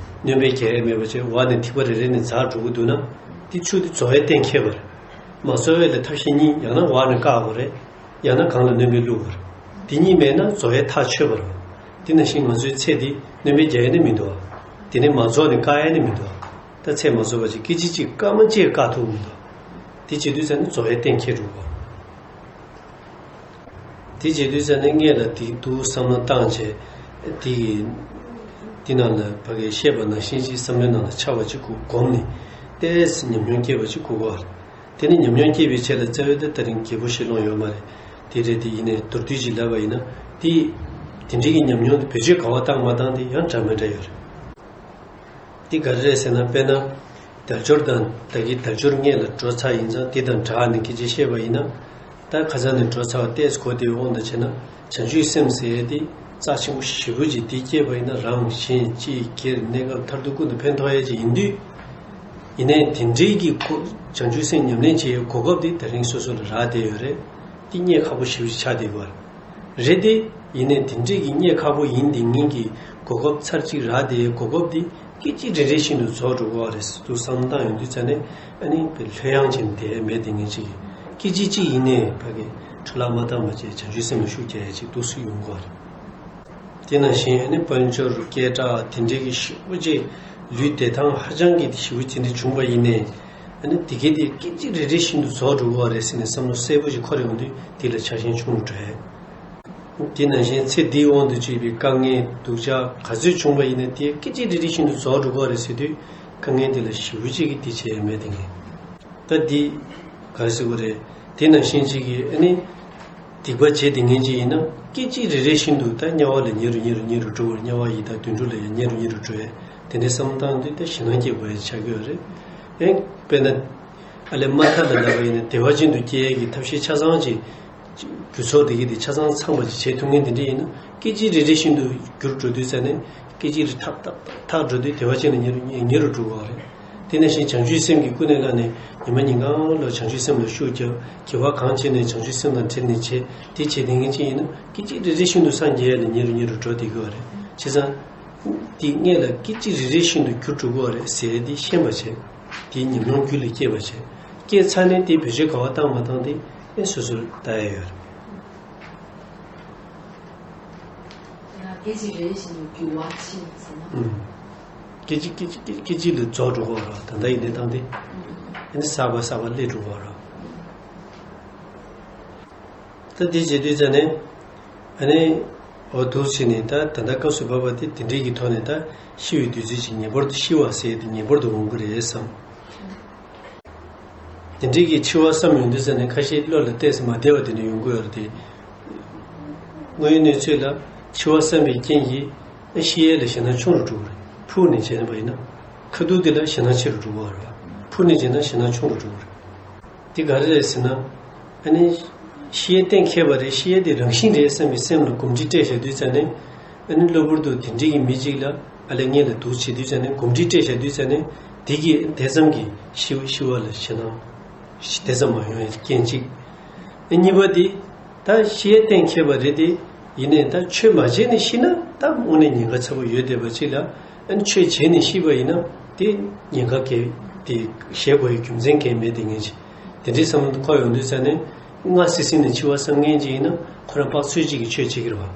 སྣོན་པ་རྒྱག་ཡ་མེད་པ་ཅིག་འོག་ནས་ཐིགས་པ་རེ་རེ་ནས་འཛག་འགྲོ་གི་འདུག་ན། དེ་ཆུ་དེ་རྫོགས་ཡ་གཏན་འཁེལ་བ་རེད། མ་རྫོགས་ཡ་ལ་ཐབས་ཤེས་གཉིས། ཡང་ན་འོག་ནས་བཀག་དགོས་རེད། ཡང་ན་གང་ལ་སྣོན་པ་བླུགས་པ་རེད། དེ་གཉིས་མེད་ན་རྫོགས་ཡ་ཐག་ཆོད་པ་རེད། དེ་ནང་བཞིན་ང་ཚོའི་ཚེ་འདི་སྣོན་པ་རྒྱག་ཡ་ནི་མི་འདུག་ཨ། དེ་ནས་མ་རྫོགས་ནས་བཀག་ཡ་ནི་མི་འདུག་ཨ། ད་ཚེ་མ་རྫོགས་པ་ཅིག་སྐད་ཅིག་གཅིག་སྐར་མ་གཅིག་བཀག་ཐུབ་མི་འདུག་ཨ། དེ་བྱེད་དུས་ཙ་ནས་རྫོགས་ཡ་གཏན་འཁེལ་འགྲོ་གི་ཡོད། དེ་བྱེད་དུས་ཙ་ནས་སྔས་ལ་དེ་འདུག་བསམ་བློ་བཏང་བྱས། དེ་གི་དེ་ནང་ལ་ཕ་གིར་བཤད་པ་ནང་བཞིན་ཅིག་བསམ་བློའི་ནང་ལ་འཆར་བ་ཅིག་གོ་སྒོམ་ནས་ཏོག་ཙམ་ཉམས་མྱོང་སྐྱེས་པ་ཅིག་དགོས་ཀྱི་ཡོད་རེད། དེ་ནི་ཉམས་མྱོང་སྐྱེས་པའི་ཆེད་ལ་བཙལ་བས་ད་དེ་རིང་རྒྱལ་པོ་ཞེས་ལོང་ཡོད་མ་རེད། དེ་རེད། དེ་ཡིན་ནའི་མདོར་བསྡུས་ཅིག་ལབ་པ་ཡིན་ན། དེ་དེ་འདྲའི་གི་ཉམས་མྱོང་དེ་བེད་སྤྱོད་ག་བ་བཏང་མ་བཏང་དེ་ཡང་འདྲ་མི་འདྲ་ཡོད་རེད། འདི་ག་རེ་རེད་ཟེར་ན། དཔེར་ན། དལ་འབྱོར་དང་བདག་གི་དལ་འབྱོར་སྔས་ལ་འགྲོ་ཚར་ཡིན་ཙང་། དེ་དང་སྦྲགས་ནས་སྐད་ཆ་བཤད་པ་ཡིན་ན། ད་ཁ་སང་ནས་འགྲོ་ཚར་བ་ཏོག་ཙམ་གོ་བདེ་བའི་དབང་དུ་བྱས་ན། བྱང་ཆུབ་སེམས་ཟེར་ཡས་དེ་རྩ་ཆེན་པོ་ཞེ་པོ་ཅིག་འདི་སྐྱེས་པ་ཡིན་ན། རང་གཞན་གཅིག་སྒེར་གནས་སྐབས་མཐར་ཐུག་ཀུན་ཏུ་ཕན་ཐོགས་ཡས་ཅིག་ཡིན་དུས། ཡིན་ནའི་དེ་འདྲའི་གི་ཁོ་བྱང་ཆུབ་སེམས་ཉམས་ལེན་བྱེད་ཡས་གོ་སྐབས་དེ་དེ་རིང་སོ་སོ་ལ་རག་བསྡད་ཡོད་རེད། དེ་རྙེད་ཁག་པོ་ཞེ་པོ་ཅིག་ཆགས་བསྡད་ཡོད་རེད། རེད་དེ། ཡིན་ནའི་དེ་འདྲས་ཀྱི་རྙེད་ཁག་པོ་ཡིན་དེ་ངེད་ཀྱི་གོ་སྐབས་ཚར་གཅིག་རག་དེ་གོ་སྐབས་དེ་སྐད་ཅིག་རེ་རེ་བཞིན་དུ་རྫོགས་འགྲོ་གི་རེད་ཟེར་དུ་བསམ་བཏང་ཡོང་དུས་ཙ་ནས། ཨ་ནི་ལྷོད་ཡངས་ཅན་དེ་མེད་དེ་ངེད་ཅིག་གིས་སྐད་ཅིག་གཅིག་ཡིན་ནའི་ཕ་གི་འཕྲོ་བརླག་མ་བཏང་བ་བྱས་བྱང་ཆུབ་སེམས་ལ་ཤུགས་རྒྱག་ཡ་ཅིག་འདུག་སེ་ཡོང་གི་རེད། དེ་ནང་བཞིན་ཨ་ནི་དཔལ་འབྱོར་སྐད་གྲགས་དེ་འདྲས་ཀྱི་ཞེ་པོ་ཅིག་ལུས་བདེ་ཐང་ཧ་ཅང་གི་ཞེ་པོ་ཅིག་འདི་བྱུང་བ་ཡིན་ནའི། ཨ་ནི་དེ་གའི་དེ་སྐད་ཅིག་རེ་རེ་བཞིན་དུ་རྫོགས་འགྲོ་གི་རེད་ཟེར་ནས་བསམ་བློ་གསལ་པོ་ཅིག་འཁོར་ཡོང་དུས་དེ་ལ་ཆགས་ཞེན་ཆུང་རུ་འགྲོ་ཡ། དེ་ནང་བཞིན་ཚེ་འདིའི་དབང་དུ་བྱས་པའི་དཀའ་ངལ་སྡུག་ཅག་ག་ཚོད་བྱུང་བ་ཡིན་ན། དེ་སྐད་ཅིག་རེ་རེ་བཞིན་དུ་རྫོགས་འགྲོ་གི་རེད་ཟེར་དུས། དཀའ་ངལ་དེ་ལ་ཞེ་པོ་ཅིག་གིས་དེ་བྱས་མེད་དེ་ངས། ད་འདི་ག་རེ་ཟེར་དགོས་རེད། དེ་ནང་བཞིན་ཅིག་གིས་ཨ་ནི་སྡིག་པ་བྱས་དེ་ངན་ཅིག་ཡིན་ན། སྐད་ཅིག་རེ་རེ་བཞིན་དུ་ད་དམྱལ་བ་ལ་ཉེ་རུ་ཉེ་རུ་ཉེ་རུ་འགྲོ་བར། དམྱལ་བ་ཡི་དྭགས་དུད་འགྲོ་ལ་ཡང་ཉེ་རུ་ཉེ་རུ་འགྲོ་ཡ། དེ་འདྲའི་བསམ་བཏང་དུས་ད་ཞེད་སྣང་སྐྱེ་དགོས་ཡ་ཆགས་ཀྱི་ཡོད་རེད། ཨེ། དཔེར་ན། ཨ་ལས་མ་ཐག་ལ་ལབ་པ་ཡིན་ན་བདེ་བ་ཅན་དུ་སྐྱེ་ཡས་ཀྱི་ཐབས་ཤེས་ཆ་ཚང་ཅིག་རྒྱུ་ཚོགས་དེ་གི་དེ་ཆ་ཚང་ཚང་བ་ཅིག་བྱེད་ཐུབ་མཁན་དེ་འདྲ་ཡིན་ན། སྐད་ཅིག་རེ་རེ་བཞིན་དུ་འགྱུར་འགྲོ་དུས་ཙ་ནས། སྐད་ཅིག་རེ་ཐག་ཐག་ཐག་འགྲོ་དུས་བདེ་བ་ཅན་ལ་ཉེ་རུ་ཉེ་ཉེ་རུ་འགྲོ་གི་རེད། དེ་ནང་བཞིན་བྱང་ཆུབ་སེམས་ཀྱིས་ཀུན་ནས་བསླངས་ནས་ཉི་མ་ཉིན་གང་ལ་བྱང་ཆུབ་སེམས་ལ་ཤུགས་རྒྱབ། དགེ་བ་གང་བྱས་ནས་བྱང་ཆུབ་སེམས་དང་འབྲེལ་ནས་བྱེད། དེ་བྱེད་མཁན་ཅིག་ཡིན་ན། སྐད་ཅིག་རེ་རེ་བཞིན་དུ་སངས་རྒྱས་ལ་ཉེ་རུ་ཉེ་རུ་འགྲོ་བསྡད་ཀྱི་རེད། བྱས་ཙང་། དེ་སྔས་ལ་སྐད་ཅིག་རེ་རེ་བཞིན་དུ་འགྱུར་འགྲོ་གི་རེད་ཟེར་དེ་ཤེས་པ་བྱེད། དེའི་ཉམས་མྱོང་རྒྱུད་ལ་སྐྱེས་པ་བྱས། སྐྱེས་ཚར་ནས་དེ་བེད་སྤྱོད་ག་བ་བཏང་མ་བཏང་དེ་ཨེ་སོ་སོར་ལྟ་ཡ་ཡོད་རེད། ཡང་སྐད་ཅིག་རེ་རེ་བཞིན་དུ་འགྱུར་བ་ཕྱིན་ཟེར་ན། ཨུམ། སྐད་ཅིག་སྐད་ཅིག་སྐད་ཅིག་ལ་རྫོགས་འགྲོ་གི་རེད། ད་ལྟ་ཡིན་ནའི་བཏང་སྟེ། ཨེ་ནི་གསར་པ་གསར་པ་སླེབས་འགྲོ་གི་རེད། ད་དེ་བྱེད་དུས་ཙ་ནས། ཨ་ནི། འོ་འདུག་བྱས་ནས་ད་ད་ལྟ་སྐབས་སུ་བབས་པ་དེ་དེ་འདྲའི་གི་ཐོག་ནས། ད་ཤི་བའི་དུས་ཚོད་ཅིག་ངེས་པར་དུ་ཤི་བ་ཟེར་དེ་ངེས་པར་དུ་འོང་གི་རེད་བསམ། དེ་འདྲའི་གི་འཆི་བ་བསམ་ཡོང་དུས་ཙ་ནས་ཁ་ཤས་བློ་ལ་གཏད་ས་མ་བདེ་བ་དེ་འདྲ་ཡོང་གི་ཡོད་རེད་དེ། དངོས་ཡོད་གནས་ཚུལ་ལ་འཆི་བ་བསམ་པའི་རྐྱེན་གྱིས་ཤི་ཡས་ལ་ཞེད་སྣང་ཆུང་རུ་འགྲོ་གི་རེད། འཕུར་ནས་བྱས་པ་ཡིན་ན། ཁ་ཐུག་དེ་ལ་ཞེད་སྣང་ཆེ་རུ་འགྲོ་གི་རེད། འཕུར་ནས་བྱས་ན་ཞེད་སྣང་ཆུང་རུ་འགྲོ་གི་རེད། འདི་ག་རེ་རེད་ཟེར་ན། ཨ་ནི། ཤི་ཡས་གཏན་འཁེལ་བ་རེད། ཤི་ཡས་དེ་རང་བཞིན་རེད་བསམ་པའི་སེམས་ལ་གོམས་འདྲིས་སྤྲད་བཞག་དུས་ཙ་ནས། ཨ་ནི་གློ་བུར་དུ་དེ་འདྲའི་གི་མི་གཅིག་ལ་ཨ་ལས་ངན་ལ་སྡུག་བྱེད་དུས་ཙ་ནས་གོམས་འདྲིས་སྤྲད་བཞག་དུས་ཙ་ནས། དེ་གིས་དེ་ཙམ་གྱིས་ཤི་ཤི་བ་ལ་ཞེད་སྣང་དེ་ཙམ་མ་ཡོང་ཡས་རྐྱེན་གཅིག་ཨ་གཉིས་པ་དེ། ད་ཤི་ཡས་གཏན་འཁེལ་བ་རེད་དེ། ཡིན་ནའི་ད་ཆོས་མ་བྱས་ནས་ཤི་ན་ད་དངོས་གནས་ཉེན་ཁ་ཚ་པོ་ཡོད་བསྡད་པ་ཅིག་ལ། ཨ་ནི་ཆོས་བྱས་ནས་ཤི་བ་ཡིན་ན་དེ་ཉེན་ཁ་གས་དེ་བཞེས་དགོས་ཡའི་རྒྱུ་མཚན་གས་མེད་དེ་ངེས་ཅིག་དེ་འདྲའི་བསམ་བློ་འཁོར་ཡོང་དུས་ཙ་ནས། སྔ་སི་སི་ནས་འཆི་བ་བསམ་མཁན་ཅིག་ཡིན་ན་ཁོ་རང་དཔག་ཚོད་ཅིག་གིས་ཆོས་བྱེད་ཀྱི་རེད་བ།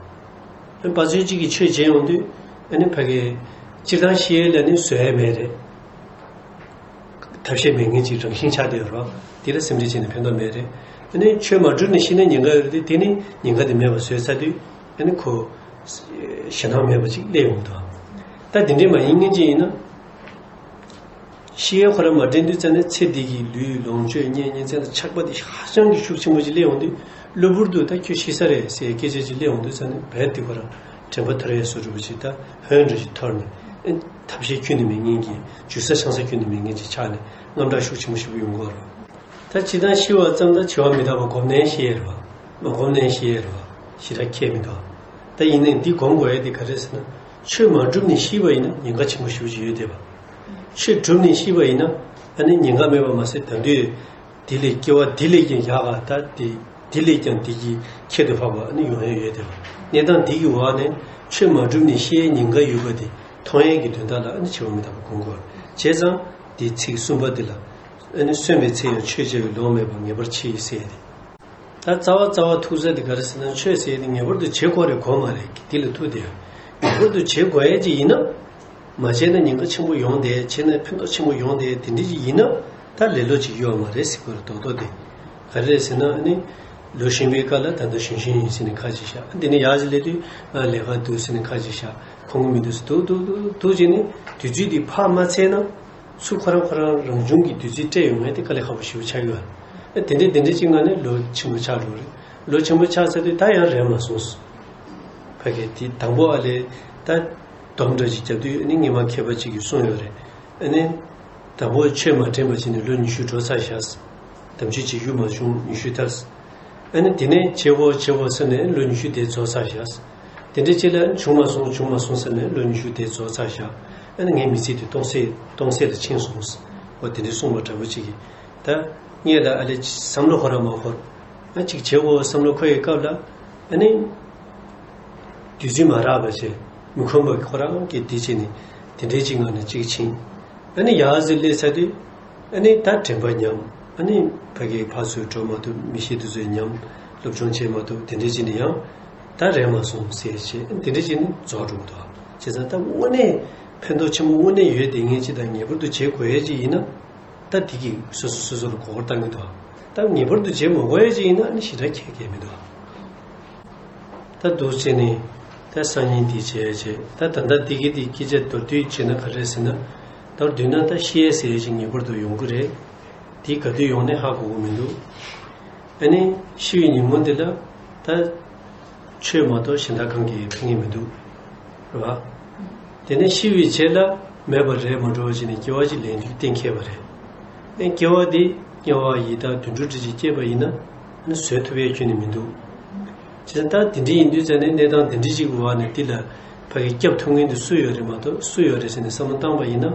དཔག་ཚོད་ཅིག་གིས་ཆོས་བྱེད་ཡོང་དུས། ཨ་ནི་ཕ་གི་སྤྱིར་བཏང་ཤི་ཡས་ལ་ནི་བཟོད་ཡས་མེད་རེད། ཐབས་ཤེས་མེད་མཁན་ཅིག་རང་བཞིན་ཆགས་བསྡད་ཡོད་རེད་བ། དེ་ལ་སེམས་ཁྲལ་བྱས་ནས་ཕན་ཐོགས་མེད་རེད། ཨ་ནི་ཆོས་མ་བསྒྲུབས་ནས་ཤི་ན་ཉེན་ཁ་ཡོད་རེད་དེ། དེ་ནི་ཉེན་ཁ་དེ་མེད་པ་བཟོས་ཚར་དུས། ཨ་ནི་ཁོ་ཞེད་སྣང་མེད་པ་ཅིག་སླེབས་ཡོང་གི་འདུག་ད་དེ་འདྲའི་མ་ཡིན་མཁན་ཅིག་ཡིན་ན། ཤི་ཡས་ཁོ་རང་མ་དྲན་དུས་ཙ་ནས་ཚེ་འདི་གི་ལུས་ལོངས་སྤྱོད་གཉེན་ཉེ་ཚན་ལ་ཆགས་པ་དེ་ཧ་ཅང་གི་ཤུགས་ཆེན་པོ་ཅིག་སླེབས་ཡོང་དུས། གློ་བུར་དུ་ད་ཁྱོད་ཤི་ས་རེད་ཟེར་སྐད་ཆ་ཅིག་སླེབས་ཡོང་དུས་ཙ་ནས། རྦད་དེ་ཁོ་རང་དྲན་པ་ཐར་ཡས་བཟོ་འདྲ་པོ་ཅིག་ད་ཧོན་འདྲ་ཅིག་འཐོར་ནས། ཨེ། ཐབས་ཤེས་ཁྱོན་ནས་མེད་མཁན་གྱི། འཇུ་ས་འཆང་ས་ཁྱོན་ནས་མེད་མཁན་ཅིག་ཆགས་ནས་དངངས་སྐྲག་ཤུགས་ཆེན་པོ་ཞེ་པོ་ཡོང་གི་ཡོད་རེད། ད་སྤྱིར་བཏང་ཤི་བ་ཙམ་ད་འཆི་བ་མི་རྟག་པ་སྒོམ་ནས་ཤི་ཡས་རེད་བ། མ་སྒོམ་ནས་ཤི་ཡས་རེད་བ། ཞེ་དྲག་ཁྱད་མི་འདུག་ད་ཡིན་ནའི་འདི་སྒོམ་དགོས་ཡས་དེ་ག་རེ་ཟེར་ན། ཆོས་མ་བསྒྲུབས་ནས་ཤི་བ་ཡིན་ན་ཉེན་ཁ་ཆེན་པོ་ཞེ་པོ་ཅིག་ཡོད་བསྡད་པ། ཆོས་བསྒྲུབས་ནས་ཤི་བ་ཡིན་ན་ཨ་ནི་ཉེན་ཁ་མེད་པ་མ་ཟད། ད་དུང་དེ་ལས་སྐྱེ་བ་འདི་ལས་ཀྱང་ཡག་ག་ད་དེ་འདི་ལས་ཀྱང་འདི་གི་ཁྱད་དུ་འཕགས་པ་ཨ་ནི་ཡོང་ཡས་ཡོད་བསྡད་པ། གནས་སྟངས་འདི་གི་འོག་ནས་ཆོས་མ་བསྒྲུབས་ནས་ཤི་ཡས་ཉེན་ཁ་ཡོད་པ་དེ་མཐོང་ཡས་ཀྱི་དོན་དག་ལ་ཨ་ནི་འཆི་བ་མི་རྟག་པ་སྒོམ་དགོས། བྱས་ཙང་དེ་ཚིག་གསུམ་པ་འདི་ལ། ཨ་ནི་གསོན་པའི་ཚེ་ཡང་ཆོས་བྱ་བའི་ལོང་མེད་པར་ངེས་པར་འཆི་ཟེར་ཏེ། ད་རྩ་བ་རྩ་བ་ཐུག་ས་དེ་ག་རེ་ཟེར་ན། ཆོས་ཟེར་ཡས་དེ་ངེས་པར་དུ་བྱེད་དགོས་རེད་དགོས་མ་རེད། འདི་ལ་ཐུག་བསྡད་ཡོད། ངེས་པར་དུ་བྱེད་དགོས་ཡས་ཅིག་ཡིན་ན། མ་བྱས་ན་ཉེན་ཁ་ཆེན་པོ་ཡོང་བསྡད། བྱས་ན་ཕན་ཐོགས་ཆེན་པོ་ཡོང་བསྡད། དེ་འདྲ་ཅིག་ཡིན་ན་ད་ལེ་ལོ་ཅིག་ཡོད་མ་རེད་ཟེར་དགོས་རེད། རྡོག་རྡོག་དེ་ག་རེ་རེད་ཟེར་ན། ཨ་ནི་ལོ་གཞོན་པའི་སྐབས་ལ་ད་ལྟ་གཞོན་གཞོན་ཡིན་ཟེར་ནས་ཁ་ཅིག་བཤད། དེ་ནས་ཡར་ཅིག་སླེབས་དུས་ལས་ཀ་འདུག་ཟེར་ནས་ཁ་ཅིག་བཤད། ཁོམ་གི་མི་འདུག་ཟེར། འདུག་འདུག་འདུག་འདུག་བྱས་ནས་དུས་ཚོད་དེ་ཕར་མ་ཚད་ན། ཚུར་ཁོ་རང་ཁོ་རང་རང་བྱུང་གི་བདུད་རྩི་སྤྲད་ཡོང་མཁན་དེ་དཀའ་ལས་ཁག་པོ་ཞེ་པོ་ཆགས་ཡོད། ཨ་དེ་འདྲའི་དེ་འདྲའི་ཅིག་ངང་ནས་ལོ་ཆེན་པོ་ཆགས་འགྲོ་རེད། ལོ་ཆེན་པོ་ཆགས་ཚར་དུས་ད་ཡང་རན་མ་སོང་། ཕ་གི་དེ་དང་པོ་ཨ་ལས་ད་སྡོམ་འདྲ་ཅིག་བརྒྱབ་དུས་ཨ་ནི་སྔོན་མ་མཁས་པ་ཅིག་གིས་གསུངས་ཡོད་རེད། ཨ་ནི་དང་པོ་ཆོས་མ་དྲན་པ་བྱས་ནས་ལོ་ཉི་ཤུ་འགྲོ་ཚར་བཞག་དམ་ཆོས་བྱེད་རྒྱུ་མ་བྱུང་ཉི་ཤུ་ཐལ། ཨ་ནི་དེ་ནས་བྱེད་དགོས་བྱེད་དགོས་ཟེར་ནས་ལོ་ཉི་ཤུ་དེ་རྫོགས་ཚར་བཞག་དེ་འདྲ་ཅིག་ལ་བྱུང་མ་སོང་བྱུང་མ་སོང་ཟེར་ནས་ལོ་ཉི་ཤུ་དེ་རྫོགས་ཚར་བཞག་ཨ་ནི་ངའི་མི་ཚེ་དེ་སྟོང་ཟད་སྟོང་ཟད་ལ་ཕྱིན་སོང་། འོ་དེ་འདྲ་གསུངས་པ་འདྲ་པོ་ཅིག་གིས་ད་ངས་ད་ཨ་ལས་བསམ་བློ་ཁོ་རང་མ་འཁོར། ཨ་ཅིག་བྱེད་དགོས་བསམ་བློ་འཁོར་ཡའི་སྐབས་ལ་ཨ་ནི་བདུད་རྩི་མ་རག་པ་བྱས་མི་ཁོམ་པ་ཁོ་རང་གིས་དེ་བྱས་ནས་དེ་འདྲའི་ཅིག་ངང་ནས་ཅིག་ཕྱིན། ཨ་ནི་ཡར་ཟེར་སླེབས་ཚར་དུས། ཨ་ནི་ད་དྲན་པ་ཉམས། ཨ་ནི་ཕ་གིའི་ཕར་ཚུར་འགྲོ་མ་ཐུབ་མི་ཤེས་དུས་ཚོད་ཉམས། སློབ་སྦྱོང་བྱེད་མ་ཐུབ་དེ་འདྲའི་ཅིག་ནི་ཡང་། ད་རན་མ་སོང་ཟེར་བྱས་དེ་འདྲའི་ཅིག་ནི་རྫོགས་འགྲོ་གི་འདུག་བྱས་ཙང་ད་དངོས་གནས་ཕན་ཐོགས་ཆེན་པོ་དངོས་གནས་ཡོད་དེ་ངས་ཅི་ད་ངེས་པར་དུ་བྱེད་དགོས་ཡས་ཅིག་ཡིན་ན། ད་དེ་གིས་སོ་སོ་སོ་སོ་ལ་གོ་བར་བཏང་གི་འདུག་ད་ངེས་པར་དུ་བྱེད་མ་དགོས་ཡས་ཅིག་ཡིན་ན་ཨ་ནི་ཞེ་དྲག་ཁྱད་ཁྱད་མི་འདུག་ད་འདུག་བྱས་ནས་ད་སང་ཉིན་དེ་བྱས་བྱས་ད་ད་ལྟ་འདི་གི་དེ་སྐད་ཆ་མདོར་བསྡུས་བྱས་ན་ག་རེ་ཟེར་ན། མདོར་བསྡུས་ན་ད་ཤི་ཡས་ཟེར་ཡས་ཅིག་ངེས་པར་དུ་ཡོང་གི་རེད། དེ་ག་དུས་ཡོང་ནས་ཧ་གོ་གི་མི་འདུག་ཨ་ནི་ཤི་བའི་ཉིན་མོ་འདི་ལ་ད་ཆོས་མ་གཏོགས་གཞན་དག་གང་གིས་ཕན་གྱི་མི་འདུག་རེད་བ། དེ་ནས་ཤི་བའི་རྗེས་ལ་མེད་པ་རེད་མ་འགྲོ་བ་བྱས་ནས་སྐྱེ་བ་ཅིག་ལེན་རྒྱུ་གཏན་འཁེལ་བ་རེད། ཨེ་སྐྱེ་བ་འདི་དམྱལ་བ་ཡི་དྭགས་དུད་འགྲོ་འདྲ་ཅིག་སྐྱེས་པ་ཡིན་ན་ཨ་ནི་བཟོད་ཐུབ་ཡས་ཁྱོན་ནས་མི་འདུག་བྱས་ཙང་ད་དེ་འདྲ་ཡིན་དུས་ཙང་ནས་གནས་སྟངས་དེ་འདྲ་ཅིག་གི་འོག་ནས་འདི་ལ་ཕ་གི་སྐྱབས་ཐུབ་མཁན་དེ་སུ་ཡོད་རེད་མ་གཏོགས་སུ་ཡོད་རེད་ཟེར་ནས་བསམ་བློ་བཏང་པ་ཡིན་ན།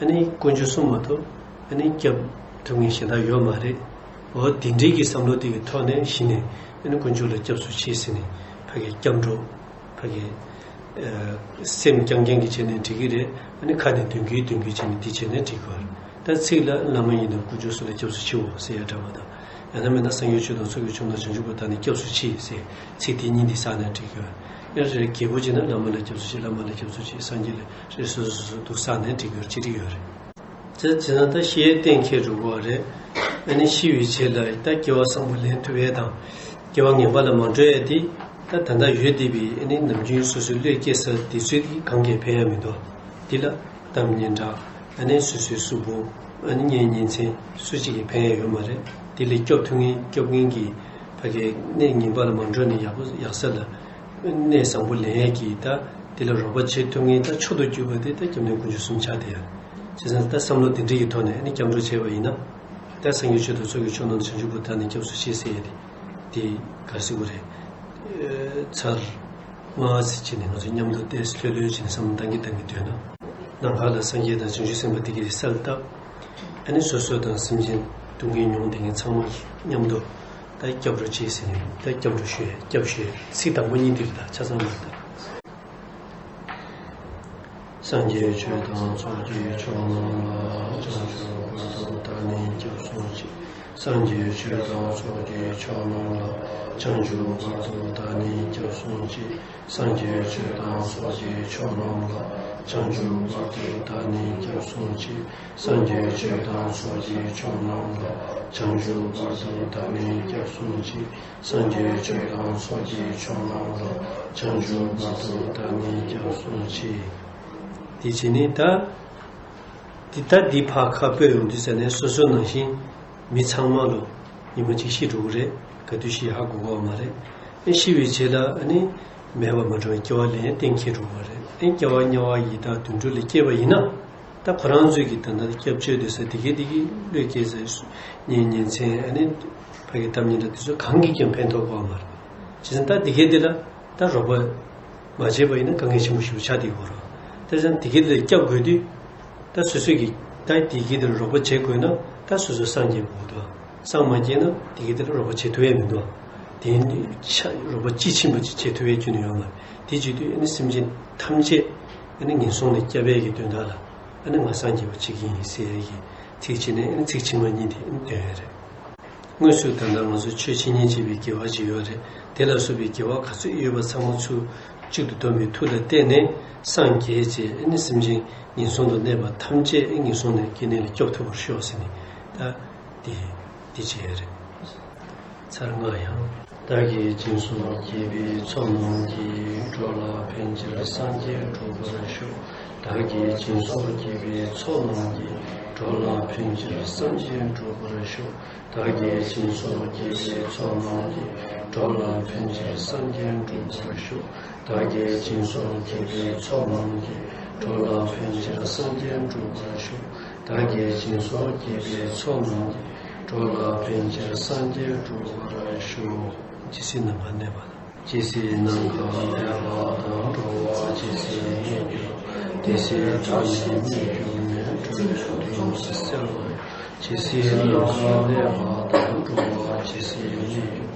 ཨ་ནི་དཀོན་མཆོག་གསུམ་མ་གཏོགས་ཨ་ནི་སྐྱབས་ཐུབ་མཁན་གཞན་དག་ཡོད་མ་རེད། འོ་དེ་འདྲའི་གི་བསམ་བློ་དེ་གི་ཐོག་ནས་གཞི་ནས་ཨ་ནི་དཀོན་མཆོག་ལ་སྐྱབས་སུ་མཆི་ཟེར་ནས་ཕ་གི་སྐྱབས་འགྲོ། ཕ་གི་ཨ་སེམས་རྐྱང་རྐྱང་གི་བྱས་ནས་འགྲིག་གི་རེད། ཨ་ནི་ཁ་ནས་འདོན་གི་འདོན་གི་བྱས་ནས་དེ་བྱས་ནས་འགྲིག་གི་རེད། ད་ཚིག་ལ་བླ་མ་ཡིན་ན་དཀོན་མཆོག་གསུམ་ལ་སྐྱབས་སུ་མཆིའོ་ཟེར་ཡ་འདྲ་བ་དང་། ཡང་ན་མིན་ན་སངས་རྒྱས་ཆོས་དང་ཚོགས་ཀྱི་མཆོག་རྣམས་བྱང་ཆུབ་བར་དུ་བདག་ནི་སྐྱབས་སུ་མཆི་ཟེར་ཚིག་དེ་གཉིས་འདི་བསགས་ན་འགྲིག་གི་རེད། ཡང་རེ་རྒྱས་པོ་བྱས་ན་བླ་མ་ལ་སྐྱབས་སུ་མཆི། བླ་མ་ལ་སྐྱབས་སུ་མཆི། སངས་རྒྱས་ལ་རེ་སོ་སོ་སོ་སོ་འདུག་བསགས་ནས་འགྲིག་གི་རེད། ཅི་འགྲིག་ཡོད་རེད། དེ་བྱས་ན་ད་ཤི་ཡས་གཏན་འཁེལ་འགྲོ་གི་རེད། ཨ་ནི་ཤི་བའི་རྗེས་ལ་ད་སྐྱེ་བ་བཟང་པོ་ལེན་ཐུབ་ཡས་དང་། སྐྱེ་བ་ངན་པ་ལ་མ་འགྲོ་ཡས་དེ་ད་ད་ལྟ་ཡོད་བསྡད་པའི་ཨ་ནི་ནམ་རྒྱུན་སོ་སོའི་བློས་སྐྱེས་ས་དེ་ཚོས་དེ་གང་གིས་ཕན་ཡ་མི་འདུག་འདི་ལ་གཏམ་སྙན་གྲགས་ཨ་ནི་སོ་སོའི་གཟུགས་པོ་ཨ་ནི་གཉེན་ཉེ་ཚན་སུ་གཅིག་གིས་ཕན་ཡ་ཡོད་མ་རེད། དེ་ལས་སྐྱོབ་ཐུབ་མཁན་སྐྱོབ་མཁན་གྱི་ཕ་གའི་གནས་ངན་པ་ལ་མ་འགྲོ་ནས་ཡག་པོ་ཡག་ས་ལ་གནས་བཟང་པོ་ལེན་ཡས་ཀྱི་ད་དེ་ལ་རོགས་པ་བྱེད་ཐུབ་མཁན་ད་མཆོག་ཏུ་གྱུར་པ་དེ་ད་སྐྱབས་གནས་དཀོན་མཆོག་གསུམ་ཆགས་བསྡད་ཡ། བྱས་ཙང་ད་བསམ་བློ་དེ་འདྲ་གི་ཐོག་ནས་ཨ་ནི་སྐྱབས་འགྲོ་བྱས་པ་ཡིན་ན། ད་སངས་རྒྱས་ཆོས་དང་ཚོགས་ཀྱི་མཆོག་རྣམས་བྱང་ཆུབ་བར་དུ་བདག་ནི་སྐྱབས་སུ་མཆི་ཟེར་ཡས་དེ་དེ་ག་རེ་ཟེར་དགོས་རེད། ཚར་ལྔ་ཙམ་བྱས་ནས་ང་ཚོ་མཉམ་དུ་ཏོག་ཙམ་ལྷོད་ལྷོད་བྱས་ནས་བསམ་བློ་བཏང་གི་བཏང་གི་སྡོད་ན། ནམ་མཁའ་ལ་སངས་རྒྱས་དང་བྱང་ཆུབ་སེམས་དཔའ་དེ་གའི་གསལ་བཏབ། ཨ་ནི་སོ་སོ་དང་སེམས་ཅན་སྡུག་བསྔལ་མྱོང་བསྡད་མཁན་ཚང་མ་མཉམ་དུ་ད་སྐྱབས་འགྲོ་བྱེད་ཟེར་ནས་ད་སྐྱབས་འགྲོ་ཞུ་ཡས་སྐྱབས་ཞུ་ཡས་ཚིག་དང་པོ་གཉིས་དེ་རེད། ད་ཆ་ཚང་མ་ད། སངས་རྒྱས་ཆོས་དང་ཚོགས་ཀྱི་མཆོག་རྣམས་ལ། བྱང་ཆུབ་བར་དུ་བདག་ནི་སྐྱབས་སུ་མཆི། སངས་རྒྱས་ཆོས་དང་ཚོགས་ཀྱི་མཆོག་རྣམས་ལ། བྱང་ཆུབ་བར་དུ་བདག་ནི་སྐྱབས་སུ་མཆི། སངས་རྒྱས་ཆོས་དང་ཚོགས་ཀྱི་མཆོག་རྣམས་ལ། བྱང་ཆུབ་བར་དུ་བདག་ནི་སྐྱབས་སུ་མཆི། སངས་རྒྱས་ཆོས་དང་ཚོགས་ཀྱི་མཆོག་རྣམས་ལ། བྱང་ཆུབ་བར་དུ་བདག་ནི་སྐྱབས་སུ་མཆི། སངས་རྒྱས་ཆོས་དང་ཚོགས་ཀྱི་མཆོག་རྣམས་ལ། བྱང་ཆུབ་བར་དུ་བདག་ནི་སྐྱབས་སུ་མཆི། དེ་བྱས་ནས་ད། འདི་ལྟར་འདི་ཕར་ཁ་སྤོས་ཡོང་དུས་ཙ་ནས་སོ་སོ་ནང་བཞིན་མི་ཚང་མ་ལོ་ཉི་མ་གཅིག་ཤི་འགྲོ་གི་རེད། ག་དུས་ཤི་ཧ་གོ་གི་མ་རེད། ཨེ་ཤི་བའི་རྗེས་ལ་ཨ་ནི་མེད་པ་མ་གྲུབ་པའི་སྐྱེ་བ་ལེན་གཏན་འཁེལ་འགྲོ་གི་རེད། ཨེ་སྐྱེ་བ་དམྱལ་བ་ཡི་དྭགས་དུད་འགྲོ་ལ་སྐྱེས་པ་ཡིན་ན་ད་ཁོ་རང་ཚོས་ཀྱི་ད་ལྟ་སྐྱབས་བཅོལ་སྡོད་ས་དེ་གའི་དེ་གའི་བློས་སྐྱེས་ས་གཉེན་ཉེ་ཚན་ཨ་ནི་ཕ་གི་གཏམ་སྙན་གྲགས་དེ་ཚོ་གང་གིས་ཀྱང་ཕན་ཐོགས་གི་མ་རེད། བྱས་ཙང་ད་དེ་གའི་དེ་ལ། ད་རོགས་པ་མ་བྱས་པ་ཡིན་ན་དཀའ་ངལ་ཆེན་པོ་ཞིག་ཆགས་བསྡད་ཡོད་རེད། དེ་ཙང་དེ་གའི་དེར་སྐྱབས་དགོས་དུས། ད་སོ་སོས་ཀྱིས་ད་དེ་གའི་དེར་རོགས་པ་བྱེད་དགོས་ན་ད་སོ་སོ་སངས་རྒྱས་དགོས་འདུག་སངས་མ་རྒྱས་ན་དེ་གའི་དེར་རོགས་པ་བྱེད་ཐུབ་ཡས་མི་འདུག་དེ་ནི་ཆ་རོགས་པ་དཔྱིས་ཕྱིན་པ་ཅིག་བྱེད་ཐུབ་ཡས་ཁྱོན་ནས་ཡོད་མ་རེད། དེ་བྱེད་དུས་ཨ་ནི་སེམས་ཅན་ཐམས་ཅད་ཨ་ནི་ངན་སོང་ལ་སྐྱབས་ཡས་ཀྱི་དོན་དག་ལ་ཨ་ནི་ང་སངས་རྒྱས་པ་བྱེད་ཀྱི་ཡིན་ཟེར་ཡས་ཀྱི་ཚིག་བྱས་ནས་ཨ་ནི་ཚིག་ཕྱི་མ་གཉིས་དེ་ཨ་ནི་འདོན་ཡས་རེད། དངོས་སུ་ད་ལྟ་ང་ཚོ་ཆོས་འཆད་ཉན་བྱེད་པའི་དགེ་བ་ཅིག་ཡོད་རེད། དེ་ལ་སོགས་པའི་དགེ་བ་ག་ཚོད་ཡོད་པ་ཚང་མ་ཚུར་གཅིག་ཏུ་བསྡོམས་པའི་མཐུ་ལ་བརྟེན་ནས་སངས་རྒྱས་བྱས་ཨ་ནི་སེམས་ཅན་ངན་སོང་དུ་གནས་པ་ཐམས་ཅད་ཨ་ངན་སོང་ནས་སྐྱེ་གནས་ལ་སྐྱོབ་ཐུབ་པར་ཤོག་ཟེར་ནས་ད་འདི་འདི་བྱས་རེད། ཚར་ལྔ་ཡང་། བདག་གིས་སྦྱིན་སོགས་བགྱིས་པའི་ཚོགས་རྣམས་ཀྱིས། འགྲོ་ལ་ཕན་ཕྱིར་སངས་རྒྱས་འགྲུབ་པར་ཤོག་བདག་གིས་སྦྱིན་སོགས་བགྱིས་པའི་ཚོགས་རྣམས་ཀྱིས། འགྲོ་ལ་ཕན་ཕྱིར་སངས་རྒྱས་འགྲུབ་པར་ཤོག། བདག་གིས་སྦྱིན་སོགས་བགྱིས་པའི་ཚོགས་རྣམས་ཀྱིས། འགྲོ་ལ་ཕན་ཕྱིར་སངས་རྒྱས་འགྲུབ་པར་ཤོག། བདག་གིས་སྦྱིན་སོགས་བགྱིས་པའི་ཚོགས་རྣམས་ཀྱིས། འགྲོ་ལ་ཕན་ཕྱིར་སངས་རྒྱས་འགྲུབ་པར་ཤོག། བདག་གིས་སྦྱིན་སོགས་བགྱིས་པའི་ཚོགས་རྣམས་ཀྱིས། འགྲོ་ལ་ཕན་ཕྱིར་སངས་རྒྱས་འགྲུབ་པར་ཤོག། ཇི་སྲིད་ནམ་མཁའ་གནས་པ་དང་། ཇི་སྲིད་ནམ་མཁའ་གནས་པ་དང་། འགྲོ་བ་ཇི་སྲིད་གནས་འགྱུར། དེ་སྲིད་དགྲ་ནི་མིད་གྱུར་ནས། འགྲོ་བའི་དོན་ཡོངས་སུ་སེལ་བར་ཤོག། ཇི་སྲིད་ནམ་མཁའ་གནས་པ་དང་། འགྲོ་བ་ཇི་སྲིད་གནས་འགྱུར།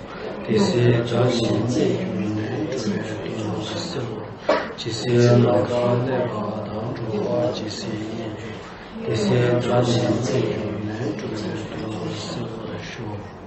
དེ་སྲིད་དགྲ་ནི་མིད་གྱུར་ནས། འགྲོ་བའི་དོན་ཡོངས་སུ་སེལ་བར་ཤོག། ཇི་སྲིད་ནམ་མཁའ་གནས་པ་དང་། འགྲོ་བ་ཇི་སྲིད་གནས་འགྱུར། དེ་སྲིད་དགྲ་ནི་མིད་གྱུར་ནས། འགྲོ་བའི་དོན་ཡོངས་སུ་སེལ་བར་ཤོག།